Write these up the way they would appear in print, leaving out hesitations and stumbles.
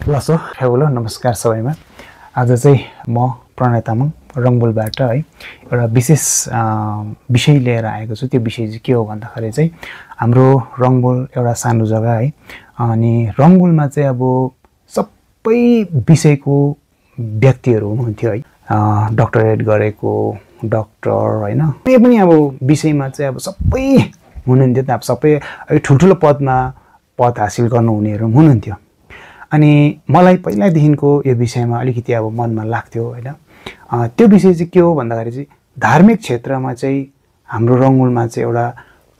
लसो hello नमस्कार सबैमा। आज चाहिँ म प्रणय तामाङ रङबुलबाट है एउटा विशेष विषय लिएर आएको छु। त्यो विषय चाहिँ के हो भन्दाखेरि चाहिँ हाम्रो रङबुल एउटा सानो जग्गा है, अनि रङबुलमा चाहिँ अब सबै विषयको व्यक्तिहरू हुनुहुन्थ्यो है। डक्टरेट गरेको डक्टर हैन, त्यो पनि अब विषयमा चाहिँ अब सबै हुनुहुन्थ्यो। त अब सबै ठुल्ठुलो पदमा पद हासिल गर्नुहुनेहरू हुनुहुन्थ्यो। अनि मलाई पहिलादेखिको यो विषयमा अलिकति अब मनमा लाग्थ्यो हैन। त्यो विषय चाहिँ के हो भन्दाखेरि चाहिँ धार्मिक क्षेत्रमा चाहिँ हाम्रो रङबुलमा चाहिँ एउटा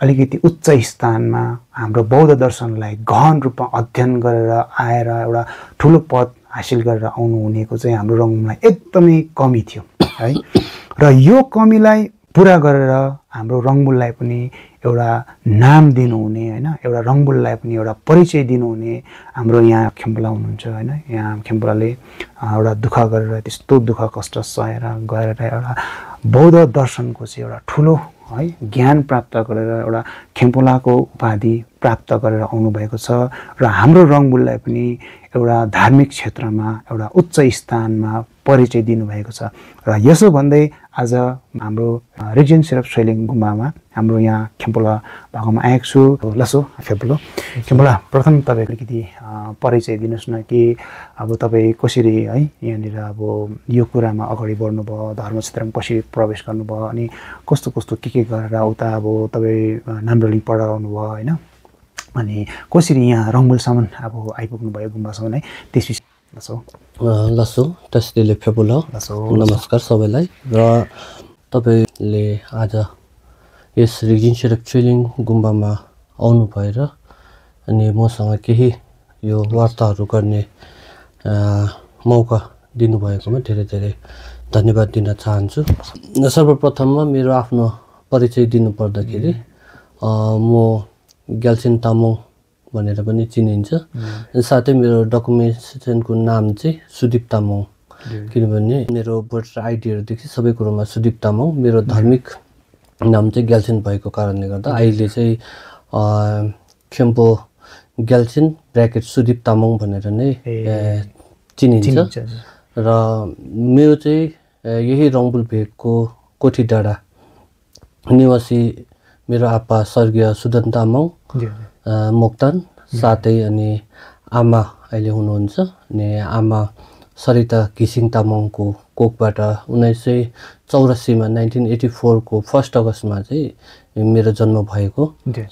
अलिकति उच्च स्थानमा हाम्रो बौद्ध दर्शनलाई गहन रूपमा अध्ययन गरेर आएर एउटा ठुलो पद हासिल गरेर आउनु हुनेको चाहिँ हाम्रो रङबुलमा एकदमै कमी थियो है। र यो कमीलाई पुरा गरेर हाम्रो रङबुललाई पनि एउटा नाम दिनुहुने हैन, एउटा रङबुललाई पनि एउटा परिचय दिनुहुने हाम्रो यहाँ खेम्पुला हुनुहुन्छ हैन। यहाँ खेम्पुलाले एउटा दुःख गरेर त्यस्तो दुःख कष्ट सहेर गएर एउटा बौद्ध दर्शनको चाहिँ एउटा ठुलो है ज्ञान प्राप्त गरेर एउटा खेम्पुलाको उपाधि प्राप्त गरेर आउनुभएको छ। र हाम्रो रङबुललाई पनि एउटा धार्मिक क्षेत्रमा एउटा उच्च स्थानमा परिचय दिनुभएको छ। र यसो भन्दै आज हाम्रो रिजेन्ट सिरप सेलिङ गुम्बामा हाम्रो यहाँ खेम्पुला भागमा आएको छु। लसो खेम्पुला प्रथम तपाईँ अलिकति परिचय दिनुहोस् न कि अब तपाईँ कसरी है यहाँनिर अब यो कुरामा अगाडि बढ्नुभयो, धर्म क्षेत्रमा कसरी प्रवेश गर्नुभयो, अनि कस्तो कस्तो के गरेर उता अब तपाईँ नाम्रोली पढाउनु भयो होइन, अनि कसरी यहाँ रङबुलसम्म अब आइपुग्नु भयो गुम्बासम्म है, त्यसपछि लसो तस्दिले फेबुला नमस्कार सबैलाई। र तपाईले आज यस रिजिन सिरप सेलिङ गुम्बामा आउनु भएर अनि मसँग केही यो वार्ताहरू गर्ने मौका दिनुभएकोमा धेरै धेरै धन्यवाद दिन चाहन्छु। सर्वप्रथममा मेरो आफ्नो परिचय दिनु पर्दाखेरि म ग्याल्छिन तामाङ भनेर पनि चिनिन्छ। साथै मेरो डकुमेन्टेसनको नाम चाहिँ सुदीप तामाङ, किनभने मेरो भोटर आइडीहरूदेखि सबै कुरोमा सुदीप तामाङ, मेरो धार्मिक नाम चाहिँ ग्याल्छिन भएको कारणले गर्दा अहिले चाहिँ खेम्पो ग्याल्छिन ब्र्याकेट सुदीप तामाङ भनेर नै चिनिन्छ। र मेरो चाहिँ यही रङबुल भेगको कोठी डाँडा निवासी मेरो आप्पा स्वर्गीय सुदन तामाङ मोक्तान, साथै अनि आमा अहिले हुनुहुन्छ अनि आमा सरिता घिसिङ तामाङको कोखबाट 1984मा 1984 को 1 अगस्तमा चाहिँ मेरो जन्म भएको।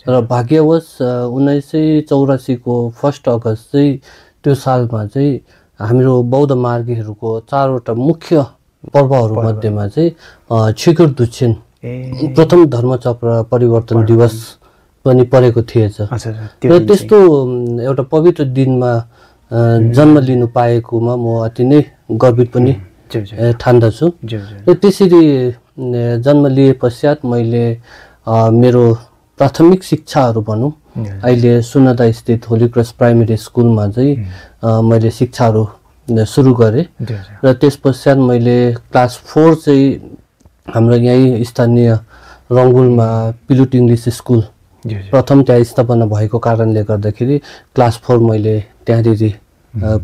र भाग्यवश 1984 को 1 अगस्त चाहिँ त्यो सालमा चाहिँ हाम्रो बौद्ध मार्गीहरूको 4वटा मुख्य पर्वहरू मध्येमा चाहिँ छिकुर दुच्छिन प्रथम धर्मचक्र परिवर्तन दिवस पनि परेको थिएछ। र त्यस्तो एउटा पवित्र दिनमा जन्म लिनु पाएकोमा म अति नै गर्वित पनि ठान्दछु। र त्यसरी जन्म लिए पश्चात मैले मेरो प्राथमिक शिक्षाहरू भनौँ अहिले सुनादा स्थित होली क्रस प्राइमेरी स्कुलमा चाहिँ मैले शिक्षाहरू सुरु गरेँ। र त्यस पश्चात मैले क्लास 4 चाहिँ हाम्रो यही स्थानीय रङबुलमा पिलुट इङ्ग्लिस स्कुल प्रथम त्यहाँ स्थापना भएको कारणले गर्दाखेरि क्लास 4 मैले त्यहाँनिर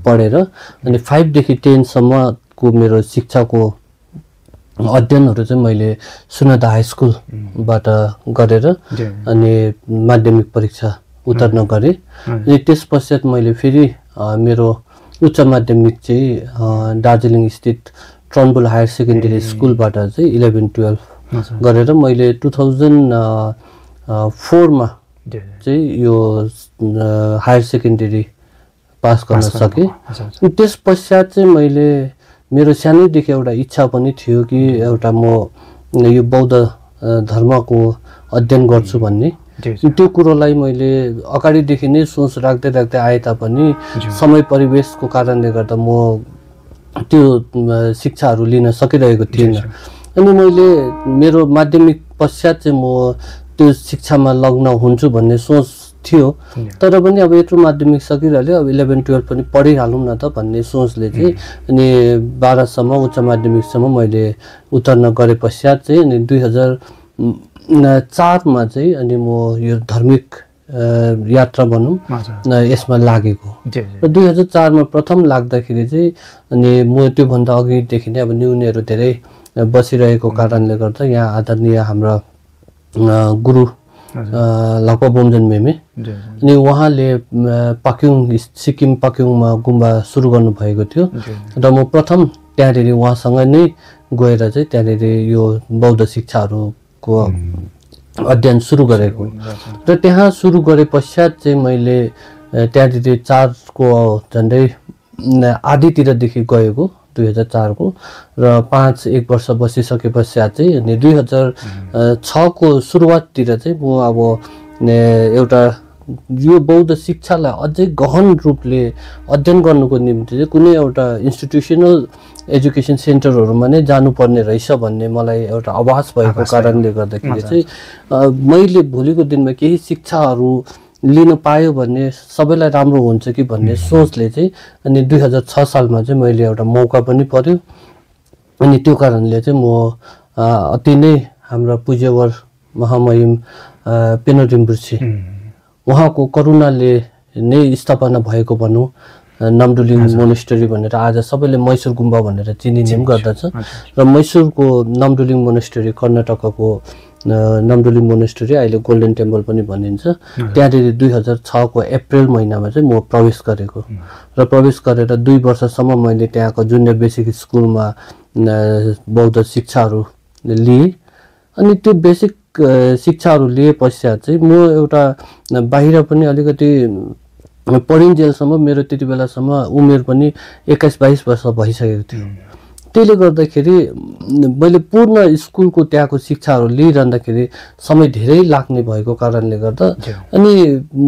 पढेर अनि 5 देखि 10 सम्मको मेरो शिक्षाको अध्ययनहरू चाहिँ मैले सुनादा हाई स्कुलबाट गरेर अनि माध्यमिक परीक्षा उत्तीर्ण गरेँ। अनि त्यस पश्चात मैले फेरि मेरो उच्च माध्यमिक चाहिँ दार्जिलिङ स्थित ट्रनबुल हायर सेकेन्डरी स्कुलबाट चाहिँ 11-12 गरेर मैले 2004 मा चाहिँ यो हायर सेकेन्डरी पास गर्न सकेँ। त्यस पश्चात चाहिँ मैले मेरो सानैदेखि एउटा इच्छा पनि थियो कि एउटा म यो बौद्ध धर्मको अध्ययन गर्छु भन्ने। त्यो कुरोलाई मैले अगाडिदेखि नै सोच राख्दै आए तापनि समय परिवेशको कारणले गर्दा म त्यो शिक्षाहरू लिन सकिरहेको थिएन। अनि मैले मेरो माध्यमिक पश्चात चाहिँ म त्यो शिक्षामा लग्न हुन्छु भन्ने सोच थियो, तर पनि अब यत्रो माध्यमिक सकिरह्यो, अब 11-12 पनि पढिहालौँ न त भन्ने सोचले चाहिँ अनि 12 सम्म उच्च माध्यमिकसम्म मैले उत्तीर्ण गरे पश्चात चाहिँ अनि 2004 मा चाहिँ अनि म यो धार्मिक यात्रा भनौँ यसमा लागेको। र 2004 मा प्रथम लाग्दाखेरि चाहिँ अनि म त्योभन्दा अघिदेखि नै अब न्युनेहरू धेरै बसिरहेको कारणले गर्दा यहाँ आदरणीय हाम्रा गुरु लापा बोमजन मेमे अनि उहाँले पाक्योङ सिक्किम पाक्योङमा गुम्बा सुरु गर्नुभएको थियो र म प्रथम त्यहाँनिर उहाँसँग नै गएर चाहिँ त्यहाँनिर यो बौद्ध शिक्षाहरूको अध्ययन सुरु गरेको र त्यहाँ सुरु गरे पश्चात चाहिँ मैले त्यहाँनिर 4 को झन्डै आधीतिरदेखि गएको 2004 को र 1 वर्ष बसिसके पश्चात चाहिँ अनि 2006 को सुरुवाततिर चाहिँ म अब एउटा यो बौद्ध शिक्षालाई अझै गहन रूपले अध्ययन गर्नुको निम्ति चाहिँ कुनै एउटा इन्स्टिट्युसनल एजुकेसन सेन्टरहरुमा नै जानुपर्ने रहेछ भन्ने मलाई एउटा आभास भएको कारणले गर्दाखेरि चाहिँ मैले भोलिको दिनमा केही शिक्षाहरू लिन पायो भने सबैलाई राम्रो हुन्छ कि भन्ने सोचले चाहिँ अनि 2006 सालमा चाहिँ मैले एउटा मौका पनि पर्यो अनि त्यो कारणले चाहिँ म अति नै हाम्रो पूज्यवर महामहिम पेनो रिम्पोछे उहाँको करुणाले नै स्थापना भएको भनौं नामदुलिङ मोनेस्टरी भनेर आज सबैले मैसुर गुम्बा भनेर चिनिने गर्दछ र मैसुरको नामदुलिङ मोनेस्टरी कर्नाटकको नामदुलिङ मोनेस्टरी अहिले गोल्डन टेम्पल पनि भनिन्छ त्यहाँदेखि 2006 को अप्रिल महिनामा चाहिँ म प्रवेश गरेको र प्रवेश गरेर 2 वर्षसम्म मैले त्यहाँको जुनियर बेसिक स्कुलमा बौद्ध शिक्षाहरू लिए अनि त्यो बेसिक शिक्षाहरू लिए पश्चात चाहिँ म एउटा बाहिर पनि अलिकति पढिन्जेलसम्म मेरो त्यति बेलासम्म उमेर पनि 21-22 वर्ष भइसकेको थियो त्यसले गर्दाखेरि मैले पूर्ण स्कुलको त्यहाँको शिक्षाहरू लिइरहँदाखेरि समय धेरै लाग्ने भएको कारणले गर्दा अनि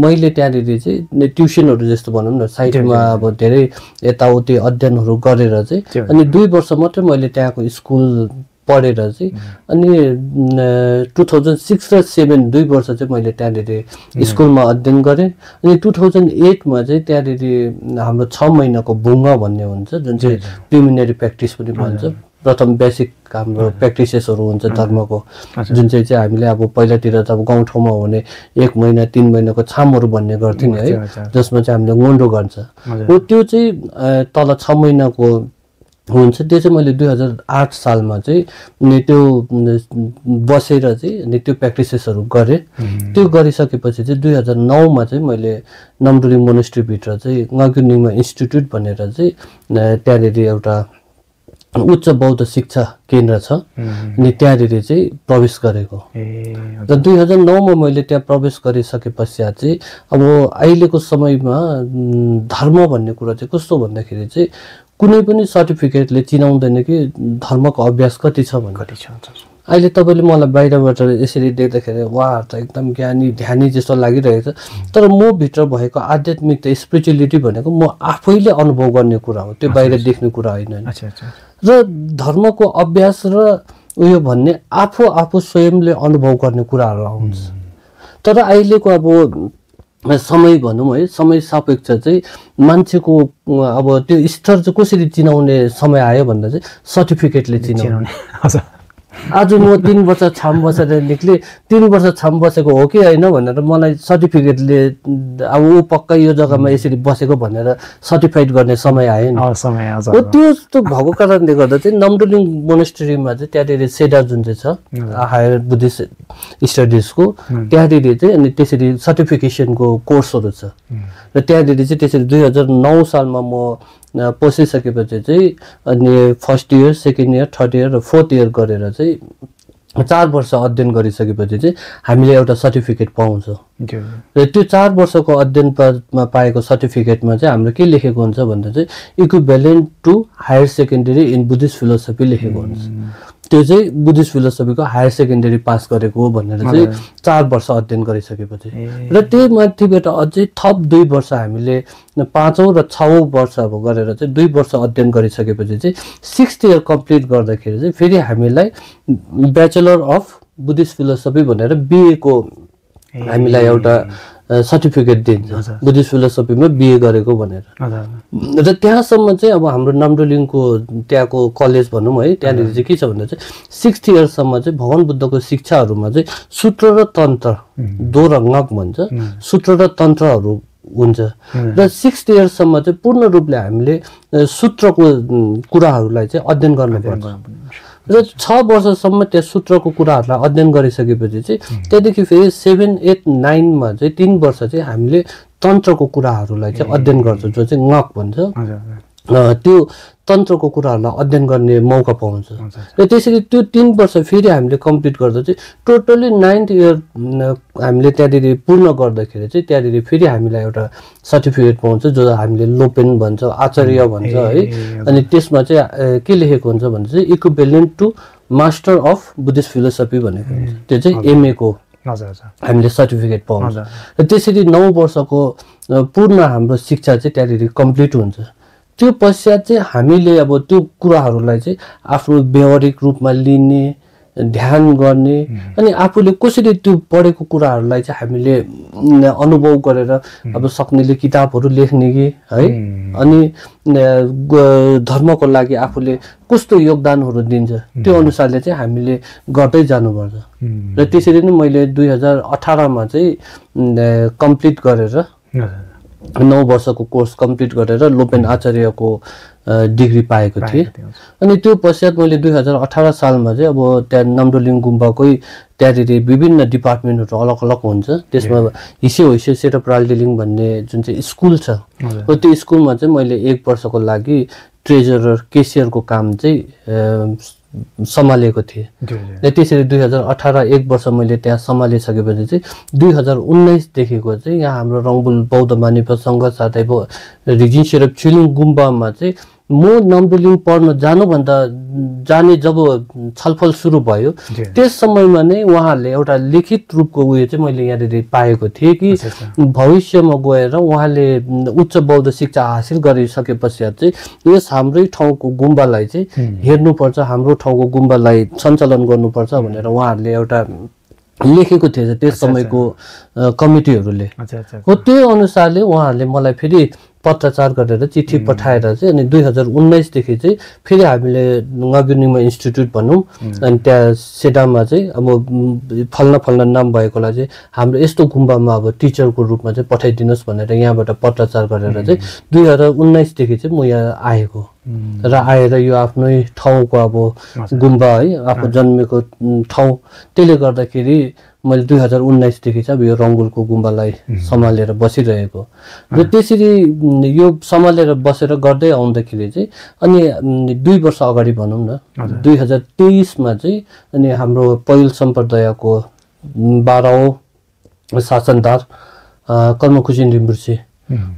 मैले त्यहाँनिर चाहिँ ट्युसनहरू जस्तो भनौँ न साइडमा अब धेरै यताउति अध्ययनहरू गरेर चाहिँ अनि 2 वर्ष मात्रै मैले त्यहाँको स्कुल पढेर चाहिँ अनि 2006 र 7 2 वर्ष चाहिँ मैले त्यहाँनिर स्कुलमा अध्ययन गरेँ अनि 2008 मा चाहिँ त्यहाँनिर हाम्रो 6 महिनाको बुङ्गा भन्ने हुन्छ जुन चाहिँ प्रिलिमिनरी प्र्याक्टिस पनि भन्छ प्रथम बेसिक हाम्रो प्र्याक्टिसेसहरू हुन्छ धर्मको जुन चाहिँ हामीले अब पहिलातिर त अब गाउँठाउँमा हुने 1 महिना 3 महिनाको छामहरू भन्ने गर्थ्यौं है जसमा चाहिँ हामीले गोन्डो गर्छ हो त्यो चाहिँ तल 6 महिनाको हुन्छ त्यो चाहिँ मैले 2008 सालमा चाहिँ नि त्यो बसेर चाहिँ नि त्यो प्र्याक्टिसेसहरू गरे त्यो गरिसकेपछि चाहिँ 2009 मा चाहिँ मैले नामदुलिङ मोनेस्ट्री भित्र चाहिँ ngक्युनिङमा इन्स्टिट्युट भनेर चाहिँ त्यहाँनिर एउटा उच्च बौद्ध शिक्षा केन्द्र छ अनि त्यहाँनिर चाहिँ प्रवेश गरेको र 2009 मा मैले त्यहाँ प्रवेश गरिसके पश्चात चाहिँ अब अहिलेको समयमा धर्म भन्ने कुरा चाहिँ कस्तो भन्दाखेरि चाहिँ कुनै पनि सर्टिफिकेटले चिनाउँदैन कि धर्मको अभ्यास कति छ भन्ने अहिले तपाईले मलाई बाहिरबाट यसरी देख्दाखेरि वाह त एकदम ज्ञानी ध्यानी जस्तो लागिरहेको छ तर म भित्र भएको आध्यात्मिकता स्पिरिचुअलिटी भनेको म आफैले अनुभव गर्ने कुरा हो त्यो बाहिर देख्ने कुरा होइन र धर्मको अभ्यास र उयो भन्ने आफू स्वयंले अनुभव गर्ने कुराहरु आउँछ तर अहिलेको अब समय भनौं है समय सापेक्ष चाहिँ मान्छेको अब त्यो स्तर चाहिँ कसरी चिनाउने समय आयो भन्दा चाहिँ सर्टिफिकेटले चिनाउने आज म 3 वर्ष छाम बसेर निक्ले 3 वर्ष छाम बसेको हो कि हैन भनेर मलाई सर्टिफिकेटले अब उ पक्का यो जग्गामा यसरी बसेको भनेर सर्टिफाइड गर्ने समय आयो नि समय आछ हो त्यो त भएको कारणले गर्दा चाहिँ नामदुलिङ मोनेस्ट्रीमा चाहिँ त्यहाँनिर सेडा जुन चाहिँ छ हायर बुद्धिस्ट स्टडीजको त्यहाँनिर चाहिँ अनि त्यसरी सर्टिफिकेसनको कोर्सहरू छ र त्यहाँनिर चाहिँ त्यसरी 2009 सालमा म पसिसकेपछि चाहिँ अनि first year second year third year र फोर्थ इयर गरेर चाहिँ 4 वर्ष अध्ययन गरिसकेपछि चाहिँ हामीले एउटा सर्टिफिकेट पाउँछ र त्यो 4 वर्षको अध्ययनमा पाएको सर्टिफिकेटमा चाहिँ हाम्रो के लेखेको हुन्छ भन्दा चाहिँ equivalent to higher secondary in Buddhist philosophy लेखेको हुन्छ त्यो चाहिँ बुद्धिस्ट फिलोसफीको हायर सेकेन्डरी पास गरेको हो भनेर चाहिँ 4 वर्ष अध्ययन गरिसकेपछि र त्यही माथिबाट अझै थप 2 वर्ष हामीले 5औं र 6औं वर्ष अब गरेर चाहिँ 2 वर्ष अध्ययन गरिसकेपछि चाहिँ 6th इयर कम्प्लिट गर्दाखेरि चाहिँ फेरि हामीलाई ब्याचलर अफ बुद्धिस्ट फिलोसफी भनेर बीए को हामीलाई एउटा सर्टिफिकेट दिन्छ बुद्धिस्ट फिलोसफीमा बिए गरेको भनेर। र त्यहाँसम्म चाहिँ अब हाम्रो नाम्डोलिङको त्यहाँको कलेज भनौँ है, त्यहाँनिर चाहिँ के छ भन्दा चाहिँ 6th इयरसम्म चाहिँ भगवान बुद्धको शिक्षाहरूमा चाहिँ सूत्र र तन्त्र दो र ngak भन्छ, सूत्र र तन्त्रहरू हुन्छ। र 6th इयरसम्म चाहिँ पूर्ण रूपले हामीले सूत्रको कुराहरूलाई चाहिँ अध्ययन गर्नुपर्छ। र 6 वर्षसम्म त्यस सूत्रको कुराहरूलाई अध्ययन गरिसकेपछि चाहिँ त्यहाँदेखि फेरि 7, 8, 9 मा चाहिँ 3 वर्ष चाहिँ हामीले तन्त्रको कुराहरूलाई चाहिँ अध्ययन गर्छौँ, जो चाहिँ ngak भन्छ। त्यो तन्त्रको कुराहरूलाई अध्ययन गर्ने मौका पाउँछ। र त्यसरी त्यो 3 वर्ष फेरि हामीले कम्प्लिट गर्दा चाहिँ टोटली 9th इयर हामीले त्यहाँनिर पूर्ण गर्दाखेरि चाहिँ त्यहाँनिर फेरि हामीलाई एउटा सर्टिफिकेट पाउँछ, जो हामीले लोपेन भन्छ, आचार्य भन्छ है। अनि त्यसमा चाहिँ के लेखेको हुन्छ भने चाहिँ equivalent to master of Buddhist philosophy भनेको हुन्छ। त्यो चाहिँ एमए को हामीले सर्टिफिकेट पाउँछ। र त्यसरी 9 वर्षको पूर्ण हाम्रो शिक्षा चाहिँ त्यहाँनिर कम्प्लिट हुन्छ। त्यो पश्चात चाहिँ हामीले अब त्यो कुराहरूलाई चाहिँ आफ्नो व्यावहारिक रूपमा लिने, ध्यान गर्ने, अनि आफूले कसरी त्यो पढेको कुराहरूलाई चाहिँ हामीले अनुभव गरेर अब सक्नेले किताबहरू लेख्ने कि है, अनि धर्मको लागि आफूले कस्तो योगदानहरू दिन्छ त्यो अनुसारले चाहिँ हामीले गर्दै जानुपर्छ। र त्यसरी नै मैले 2018 मा चाहिँ कम्प्लिट गरेर 9 वर्षको कोर्स कम्प्लिट गरेर लोपेन आचार्यको डिग्री पाएको थिएँ। अनि त्यो पश्चात मैले 2018 सालमा चाहिँ अब त्यहाँ नाम्डोलिङ गुम्बाकै त्यहाँनिर विभिन्न डिपार्टमेन्टहरू अलग अलग हुन्छ, त्यसमा हिस्से होइसे सेटअप राल्डेलिङ भन्ने जुन चाहिँ स्कुल छ, र त्यो स्कुलमा चाहिँ मैले 1 वर्षको लागि ट्रेजरर केसियरको काम चाहिँ सम्हालेको थिएँ। र त्यसरी 2018 1 वर्ष मैले त्यहाँ सम्हालिसकेपछि चाहिँ 2019 देखिको चाहिँ यहाँ हाम्रो रङबुल बौद्ध मानिप सङ्घ साथै रिजिन शेरप छिलिङ गुम्बामा चाहिँ म नाम्डोलिङ पढ्न जाने जब छलफल सुरु भयो त्यस समयमा नै उहाँहरूले एउटा लिखित रूपको उयो चाहिँ मैले यहाँनिर पाएको थिएँ कि भविष्यमा गएर उहाँले उच्च बौद्ध शिक्षा हासिल गरिसके पश्चात चाहिँ यस हाम्रै ठाउँको गुम्बालाई चाहिँ हेर्नुपर्छ, हाम्रो ठाउँको गुम्बालाई सञ्चालन गर्नुपर्छ भनेर उहाँहरूले एउटा लेखेको थिएछ त्यस समयको कमिटीहरूले। हो त्यो अनुसारले उहाँहरूले मलाई फेरि पत्रचार गरेर चिठी पठाएर चाहिँ अनि 2019 देखि चाहिँ फेरि हामीले ngaguniमा इन्स्टिट्युट भनौँ, अनि त्यहाँ सेडाममा चाहिँ अब फल्ना नाम भएकोलाई चाहिँ हाम्रो यस्तो गुम्बामा अब टिचरको रूपमा चाहिँ पठाइदिनुहोस् भनेर यहाँबाट पत्रचार गरेर चाहिँ 2019 देखि चाहिँ म यहाँ आएको र आएर यो आफ्नै ठाउँको अब गुम्बा है, आफू जन्मेको ठाउँ, त्यसले गर्दाखेरि मैले 2019 देखि चाहिँ अब यो रङबुलको गुम्बालाई सम्हालेर बसिरहेको। र त्यसरी यो सम्हालेर बसेर गर्दै आउँदाखेरि चाहिँ अनि 2 वर्ष अगाडि भनौँ न 2023 मा चाहिँ अनि हाम्रो पहिल सम्प्रदायको 12औं शासनदार कर्मकुचिन रिम्बुछे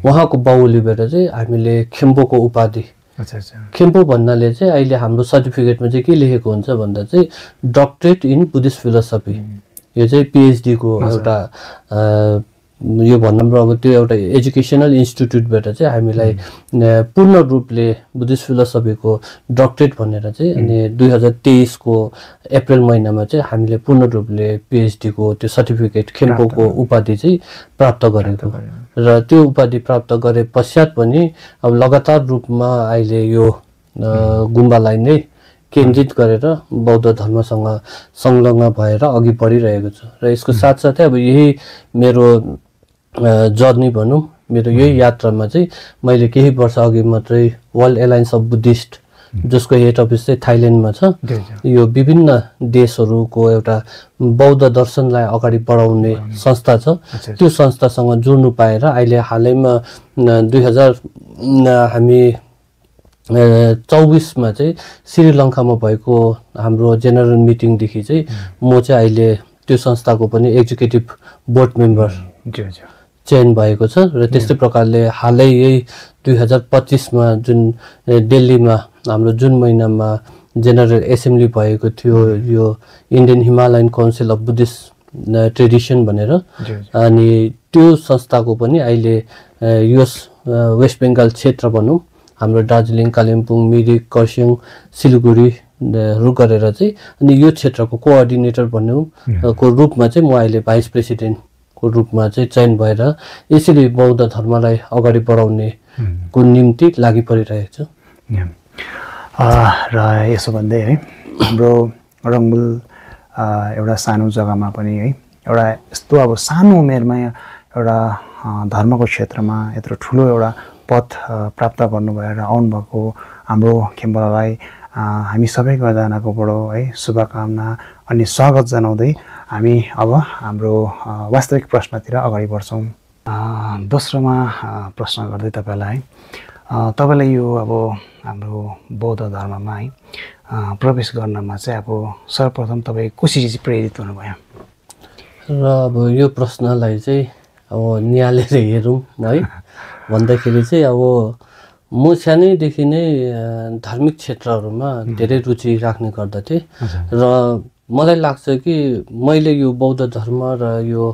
उहाँको बाहुलीबाट चाहिँ हामीले खेम्पोको उपाधि, खेम्पो भन्नाले चाहिँ अहिले हाम्रो सर्टिफिकेटमा चाहिँ के लेखेको हुन्छ भन्दा चाहिँ डक्टरेट इन बुद्धिस्ट फिलोसफी, यो चाहिँ पिएचडी को एउटा यो भन्दा अब त्यो एउटा एजुकेसनल इन्स्टिट्युटबाट चाहिँ हामीलाई पूर्ण रूपले बुद्धिस्ट फिलोसफीको डक्टरेट भनेर चाहिँ अनि 2023 को अप्रिल महिनामा चाहिँ हामीले पूर्ण रूपले पिएचडी को त्यो सर्टिफिकेट खेम्पोको उपाधि चाहिँ प्राप्त गरेको। र त्यो उपाधि प्राप्त गरे पश्चात पनि अब लगातार रूपमा अहिले यो गुम्बालाई नै केन्द्रित गरेर बौद्ध धर्मसँग संलग्न भएर अघि बढिरहेको छु। र यसको साथसाथै अब यही मेरो जर्नी भनौँ, मेरो यही यात्रामा चाहिँ मैले केही वर्ष अघि मात्रै वर्ल्ड एलायन्स अफ बुद्धिस्ट, जसको हेड अफिस चाहिँ थाइल्यान्डमा छ, यो विभिन्न देशहरूको एउटा बौद्ध दर्शनलाई अगाडि बढाउने संस्था छ, त्यो संस्थासँग जोड्नु पाएर अहिले हालैमा 2000 हामी 24 मा चाहिँ श्रीलङ्कामा भएको हाम्रो जेनरल मिटिङदेखि चाहिँ म चाहिँ अहिले त्यो संस्थाको पनि एक्जिक्युटिभ बोर्ड मेम्बर चयन भएको छ। र त्यस्तै प्रकारले हालै यही 2025 मा जुन दिल्लीमा हाम्रो जुन महिनामा जेनरल एसेम्ब्ली भएको थियो, यो Indian Himalayan council of Buddhist tradition भनेर, अनि त्यो संस्थाको पनि अहिले यस वेस्ट बेङ्गाल क्षेत्र भनौँ, हाम्रो दार्जिलिङ, कालिम्पोङ, मिरिक, खरसाङ, सिलगढीहरू गरेर चाहिँ अनि यो क्षेत्रको कोअर्डिनेटर भनौँ को रूपमा चाहिँ म अहिले भाइस प्रेसिडेन्ट को रूपमा चाहिँ चयन भएर यसरी बौद्ध धर्मलाई अगाडि बढाउने को निम्ति लागि परिरहेको छु। र यसो भन्दै है हाम्रो रङबुल एउटा सानो जग्गामा पनि है एउटा यस्तो अब सानो उमेरमा एउटा धर्मको क्षेत्रमा यत्रो ठुलो एउटा पद प्राप्त गर्नुभयो र आउनुभएको हाम्रो खेम्बलालाई हामी सबैजनाकोबाट है शुभकामना अनि स्वागत जनाउँदै हामी अब हाम्रो वास्तविक प्रश्नतिर अगाडि बढ्छौँ। दोस्रोमा प्रश्न गर्दै तपाईँलाई यो अब हाम्रो बौद्ध धर्ममा है प्रवेश गर्नमा चाहिँ अब सर्वप्रथम तपाईँ कसरी चाहिँ प्रेरित हुनुभयो? र अब यो प्रश्नलाई चाहिँ अब निहालेर हेरौँ है भन्दाखेरि चाहिँ अब म सानैदेखि नै धार्मिक क्षेत्रहरूमा धेरै रुचि राख्ने गर्दथेँ र मलाई लाग्छ कि मैले यो बौद्ध धर्म र यो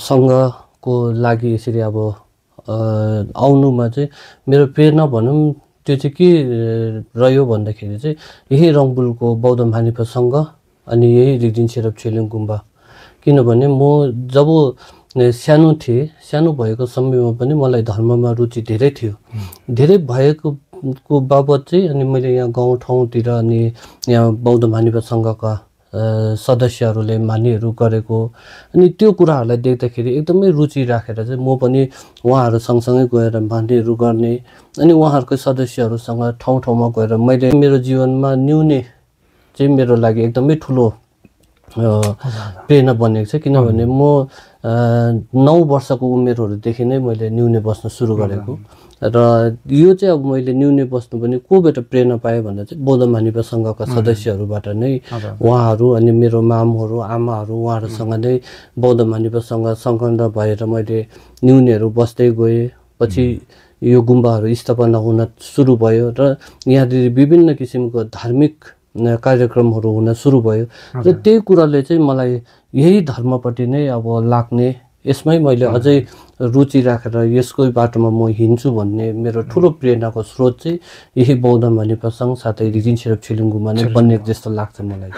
सङ्घको लागि यसरी अब आउनुमा चाहिँ मेरो प्रेरणा भनौँ त्यो चाहिँ के रह्यो भन्दाखेरि चाहिँ यही रङबुलको बौद्ध मानिपा सङ्घ अनि यही रिग्जिङ सेरप छेलिङ गुम्बा। किनभने म जब सानो थिएँ, सानो भएको समयमा पनि मलाई धर्ममा रुचि धेरै थियो, धेरै भएको बाबत चाहिँ अनि मैले यहाँ गाउँठाउँतिर अनि यहाँ बौद्ध मानिपा सङ्घका सदस्यहरूले मान्यहरू गरेको अनि त्यो कुराहरूलाई देख्दाखेरि एकदमै रुचि राखेर चाहिँ म पनि उहाँहरू सँगसँगै गएर मान्यहरू गर्ने अनि उहाँहरूकै सदस्यहरूसँग ठाउँ ठाउँमा गएर मैले मेरो जीवनमा न्यूने चाहिँ मेरो लागि एकदमै ठुलो प्रेरणा बनेको छ। किनभने म 9 वर्षको उमेरहरूदेखि नै मैले न्यूने बस्न सुरु गरेको र यो चाहिँ अब मैले न्यूने बस्नु पनि कोबाट प्रेरणा पाएँ भन्दा चाहिँ बौद्ध मानिपा सङ्घका सदस्यहरूबाट नै उहाँहरू अनि मेरो मामहरू आमाहरू उहाँहरूसँग नै बौद्ध मानिपा सङ्घ सङ्लग्न भएर मैले न्यूनेहरू बस्दै गएँ। पछि यो गुम्बाहरू स्थापना हुन सुरु भयो र यहाँनिर विभिन्न किसिमको धार्मिक कार्यक्रमहरू हुन सुरु भयो र त्यही कुराले चाहिँ मलाई यही धर्मपट्टि नै अब लाग्ने, यसमै मैले अझै रुचि राखेर यसकै बाटोमा म हिँड्छु भन्ने मेरो ठुलो प्रेरणाको स्रोत चाहिँ यही बौद्ध मानिपा सङ्घ साथै रिग्जिङ सेरप छेलिङ गुम्बा नै बनेको जस्तो लाग्छ मलाई।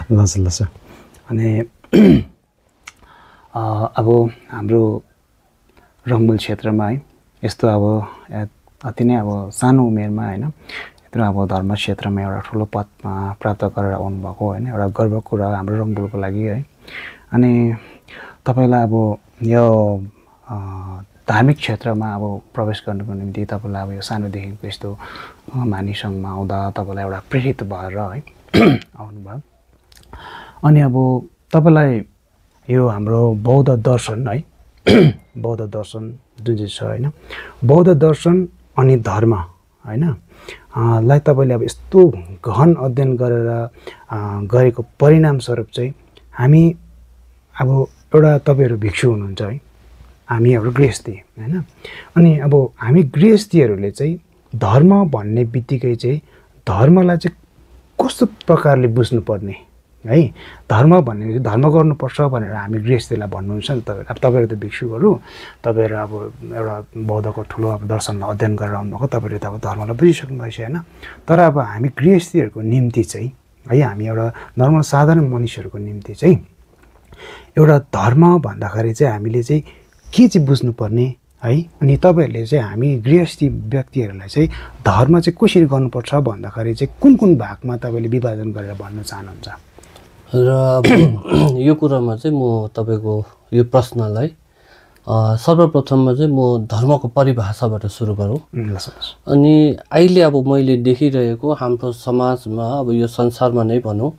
ल अनि अब हाम्रो रङबुल क्षेत्रमा है यस्तो अब अति नै अब सानो उमेरमा होइन यत्रो अब धर्म क्षेत्रमा एउटा ठुलो पद प्राप्त गरेर आउनुभएको होइन एउटा गर्वको कुरा हाम्रो रङबुलको लागि है। अनि तपाईँलाई अब यो धार्मिक क्षेत्रमा अब प्रवेश गर्नुको निम्ति तपाईँलाई अब यो सानोदेखिको यस्तो मानिस सङ्घमा आउँदा तपाईँलाई एउटा प्रेरित भएर है आउनुभयो। अनि अब तपाईँलाई यो हाम्रो बौद्ध दर्शन है बौद्ध दर्शन जुन चाहिँ छ होइन बौद्ध दर्शन अनि धर्म होइन लाई तपाईँले अब यस्तो गहन अध्ययन गरेर गरेको परिणामस्वरूप चाहिँ हामी अब एउटा तपाईँहरू भिक्षु हुनुहुन्छ है, हामी हाम्रो गृहस्थी होइन। अनि अब हामी गृहस्थीहरूले चाहिँ धर्म भन्ने बित्तिकै चाहिँ धर्मलाई चाहिँ कस्तो प्रकारले बुझ्नुपर्ने है, धर्म भन्ने धर्म गर्नुपर्छ भनेर हामी गृहस्थीलाई भन्नुहुन्छ नि तपाईँहरू। अब तपाईँहरू त भिक्षुहरू, तपाईँहरू अब एउटा बौद्धको ठुलो अब दर्शनलाई अध्ययन गरेर आउनुभएको, तपाईँहरूले त अब धर्मलाई बुझिसक्नु भएछ होइन। तर अब हामी गृहस्थीहरूको निम्ति चाहिँ है हामी एउटा नर्मल साधारण मानिसहरूको निम्ति चाहिँ एउटा धर्म भन्दाखेरि चाहिँ हामीले चाहिँ के चाहिँ बुझ्नुपर्ने है। अनि तपाईँहरूले चाहिँ हामी गृहस्थी व्यक्तिहरूलाई चाहिँ धर्म चाहिँ कसरी गर्नुपर्छ भन्दाखेरि चाहिँ कुन कुन भागमा तपाईँले विभाजन गरेर भन्न चाहनुहुन्छ? र अब यो कुरामा चाहिँ म तपाईँको यो प्रश्नलाई सर्वप्रथममा चाहिँ म धर्मको परिभाषाबाट सुरु गरौँ। अनि अहिले अब मैले देखिरहेको हाम्रो समाजमा अब यो संसारमा नै भनौँ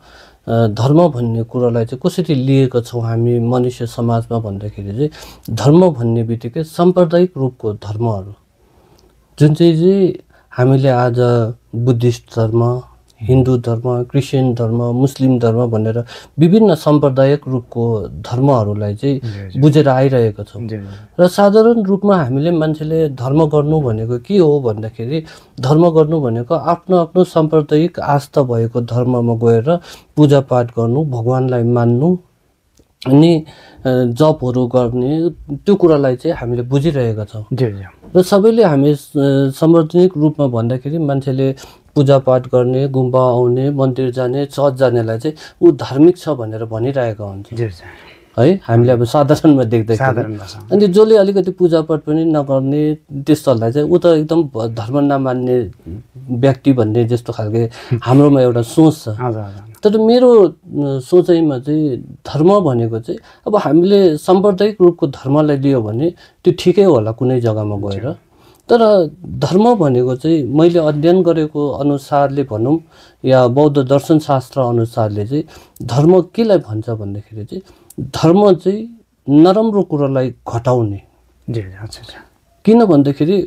धर्म भन्ने कुरालाई चाहिँ कसरी लिएको छौँ हामी मनुष्य समाजमा भन्दाखेरि चाहिँ धर्म भन्ने बित्तिकै साम्प्रदायिक रूपको धर्महरू जुन चाहिँ हामीले आज बुद्धिस्ट धर्म, हिन्दू धर्म, क्रिस्चियन धर्म, मुस्लिम धर्म भनेर विभिन्न साम्प्रदायिक रूपको धर्महरूलाई चाहिँ बुझेर आइरहेको छौँ। र साधारण रूपमा हामीले मान्छेले धर्म गर्नु भनेको के हो भन्दाखेरि धर्म गर्नु भनेको आफ्नो आफ्नो साम्प्रदायिक आस्था भएको धर्ममा गएर पूजापाठ गर्नु, भगवान्लाई मान्नु अनि जपहरू गर्ने, त्यो कुरालाई चाहिँ हामीले बुझिरहेका छौँ। र सबैले हामी सार्वजनिक रूपमा भन्दाखेरि मान्छेले पूजापाठ गर्ने, गुम्बा आउने, मन्दिर जाने, चर्च जानेलाई चाहिँ ऊ धार्मिक छ भनेर भनिरहेका हुन्छ। है हामीले अब साधारणमा देख्दाखेरि साधारण भाषा अनि जसले अलिकति पूजापाठ पनि नगर्ने त्यस्तोहरूलाई चाहिँ ऊ त एकदम धर्म नमान्ने व्यक्ति भन्ने जस्तो खालके हाम्रोमा एउटा सोच छ। हजुर हजुर तर मेरो सोचाइमा चाहिँ धर्म भनेको चाहिँ अब हामीले साम्प्रदायिक रूपको धर्मलाई लियो भने त्यो ठिकै होला कुनै जग्गामा गएर, तर धर्म भनेको चाहिँ मैले अध्ययन गरेको अनुसारले भनौँ या बौद्ध दर्शन शास्त्र अनुसारले चाहिँ धर्म केलाई भन्छ भन्दाखेरि चाहिँ धर्म चाहिँ नराम्रो कुरालाई घटाउने। जी अच्छा अच्छा किन भन्दाखेरि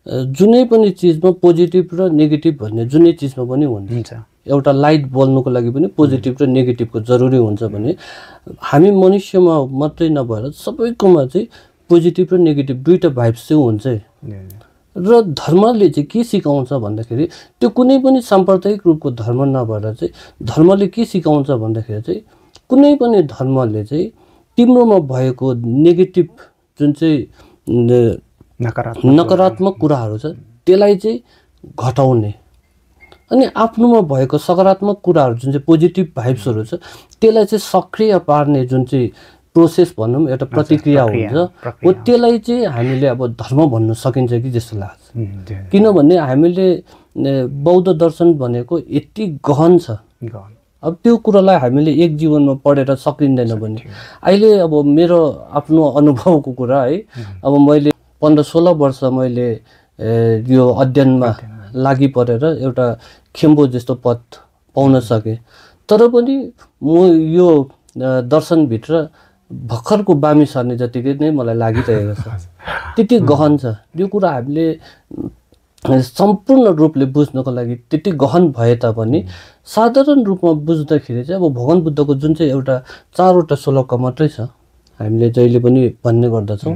जुनै पनि चिजमा पोजिटिभ र नेगेटिभ भन्ने जुनै चिजमा पनि हुन्छ। एउटा लाइट बल्नुको लागि पनि पोजिटिभ र नेगेटिभको जरुरी हुन्छ भने हामी मनुष्यमा मात्रै नभएर सबैकोमा चाहिँ पोजिटिभ र नेगेटिभ दुईटा भाइब्स चाहिँ हुन्छ। र धर्मले चाहिँ के सिकाउँछ भन्दाखेरि त्यो कुनै पनि साम्प्रदायिक रूपको धर्म नभएर चाहिँ धर्मले के सिकाउँछ भन्दाखेरि चाहिँ कुनै पनि धर्मले चाहिँ तिम्रोमा भएको नेगेटिभ जुन चाहिँ नकारात्मक कुराहरू छ त्यसलाई चाहिँ घटाउने अनि आफ्नोमा भएको सकारात्मक कुराहरू जुन चाहिँ पोजिटिभ भाइब्सहरू छ त्यसलाई चाहिँ सक्रिय पार्ने जुन चाहिँ प्रोसेस भनौँ एउटा प्रतिक्रिया हुन्छ हो त्यसलाई चाहिँ हामीले अब धर्म भन्न सकिन्छ कि जस्तो लाग्छ। किनभने हामीले बौद्ध दर्शन भनेको यति गहन छ, अब त्यो कुरालाई हामीले एक जीवनमा पढेर सकिँदैन भने अहिले अब मेरो आफ्नो अनुभवको कुरा है, अब मैले 15-16 वर्ष मैले यो अध्ययनमा लागि परेर एउटा खेम्बो जस्तो पद पाउन सकेँ, तर पनि म यो दर्शनभित्र भर्खरको बामी सर्ने जतिकै नै मलाई लागिरहेको छ। त्यति गहन छ यो कुरा, हामीले सम्पूर्ण रूपले बुझ्नको लागि त्यति गहन भए तापनि साधारण रूपमा बुझ्दाखेरि चाहिँ अब भगवान बुद्धको जुन चाहिँ एउटा 4वटा श्लोक मात्रै छ, हामीले जहिले पनि भन्ने गर्दछौँ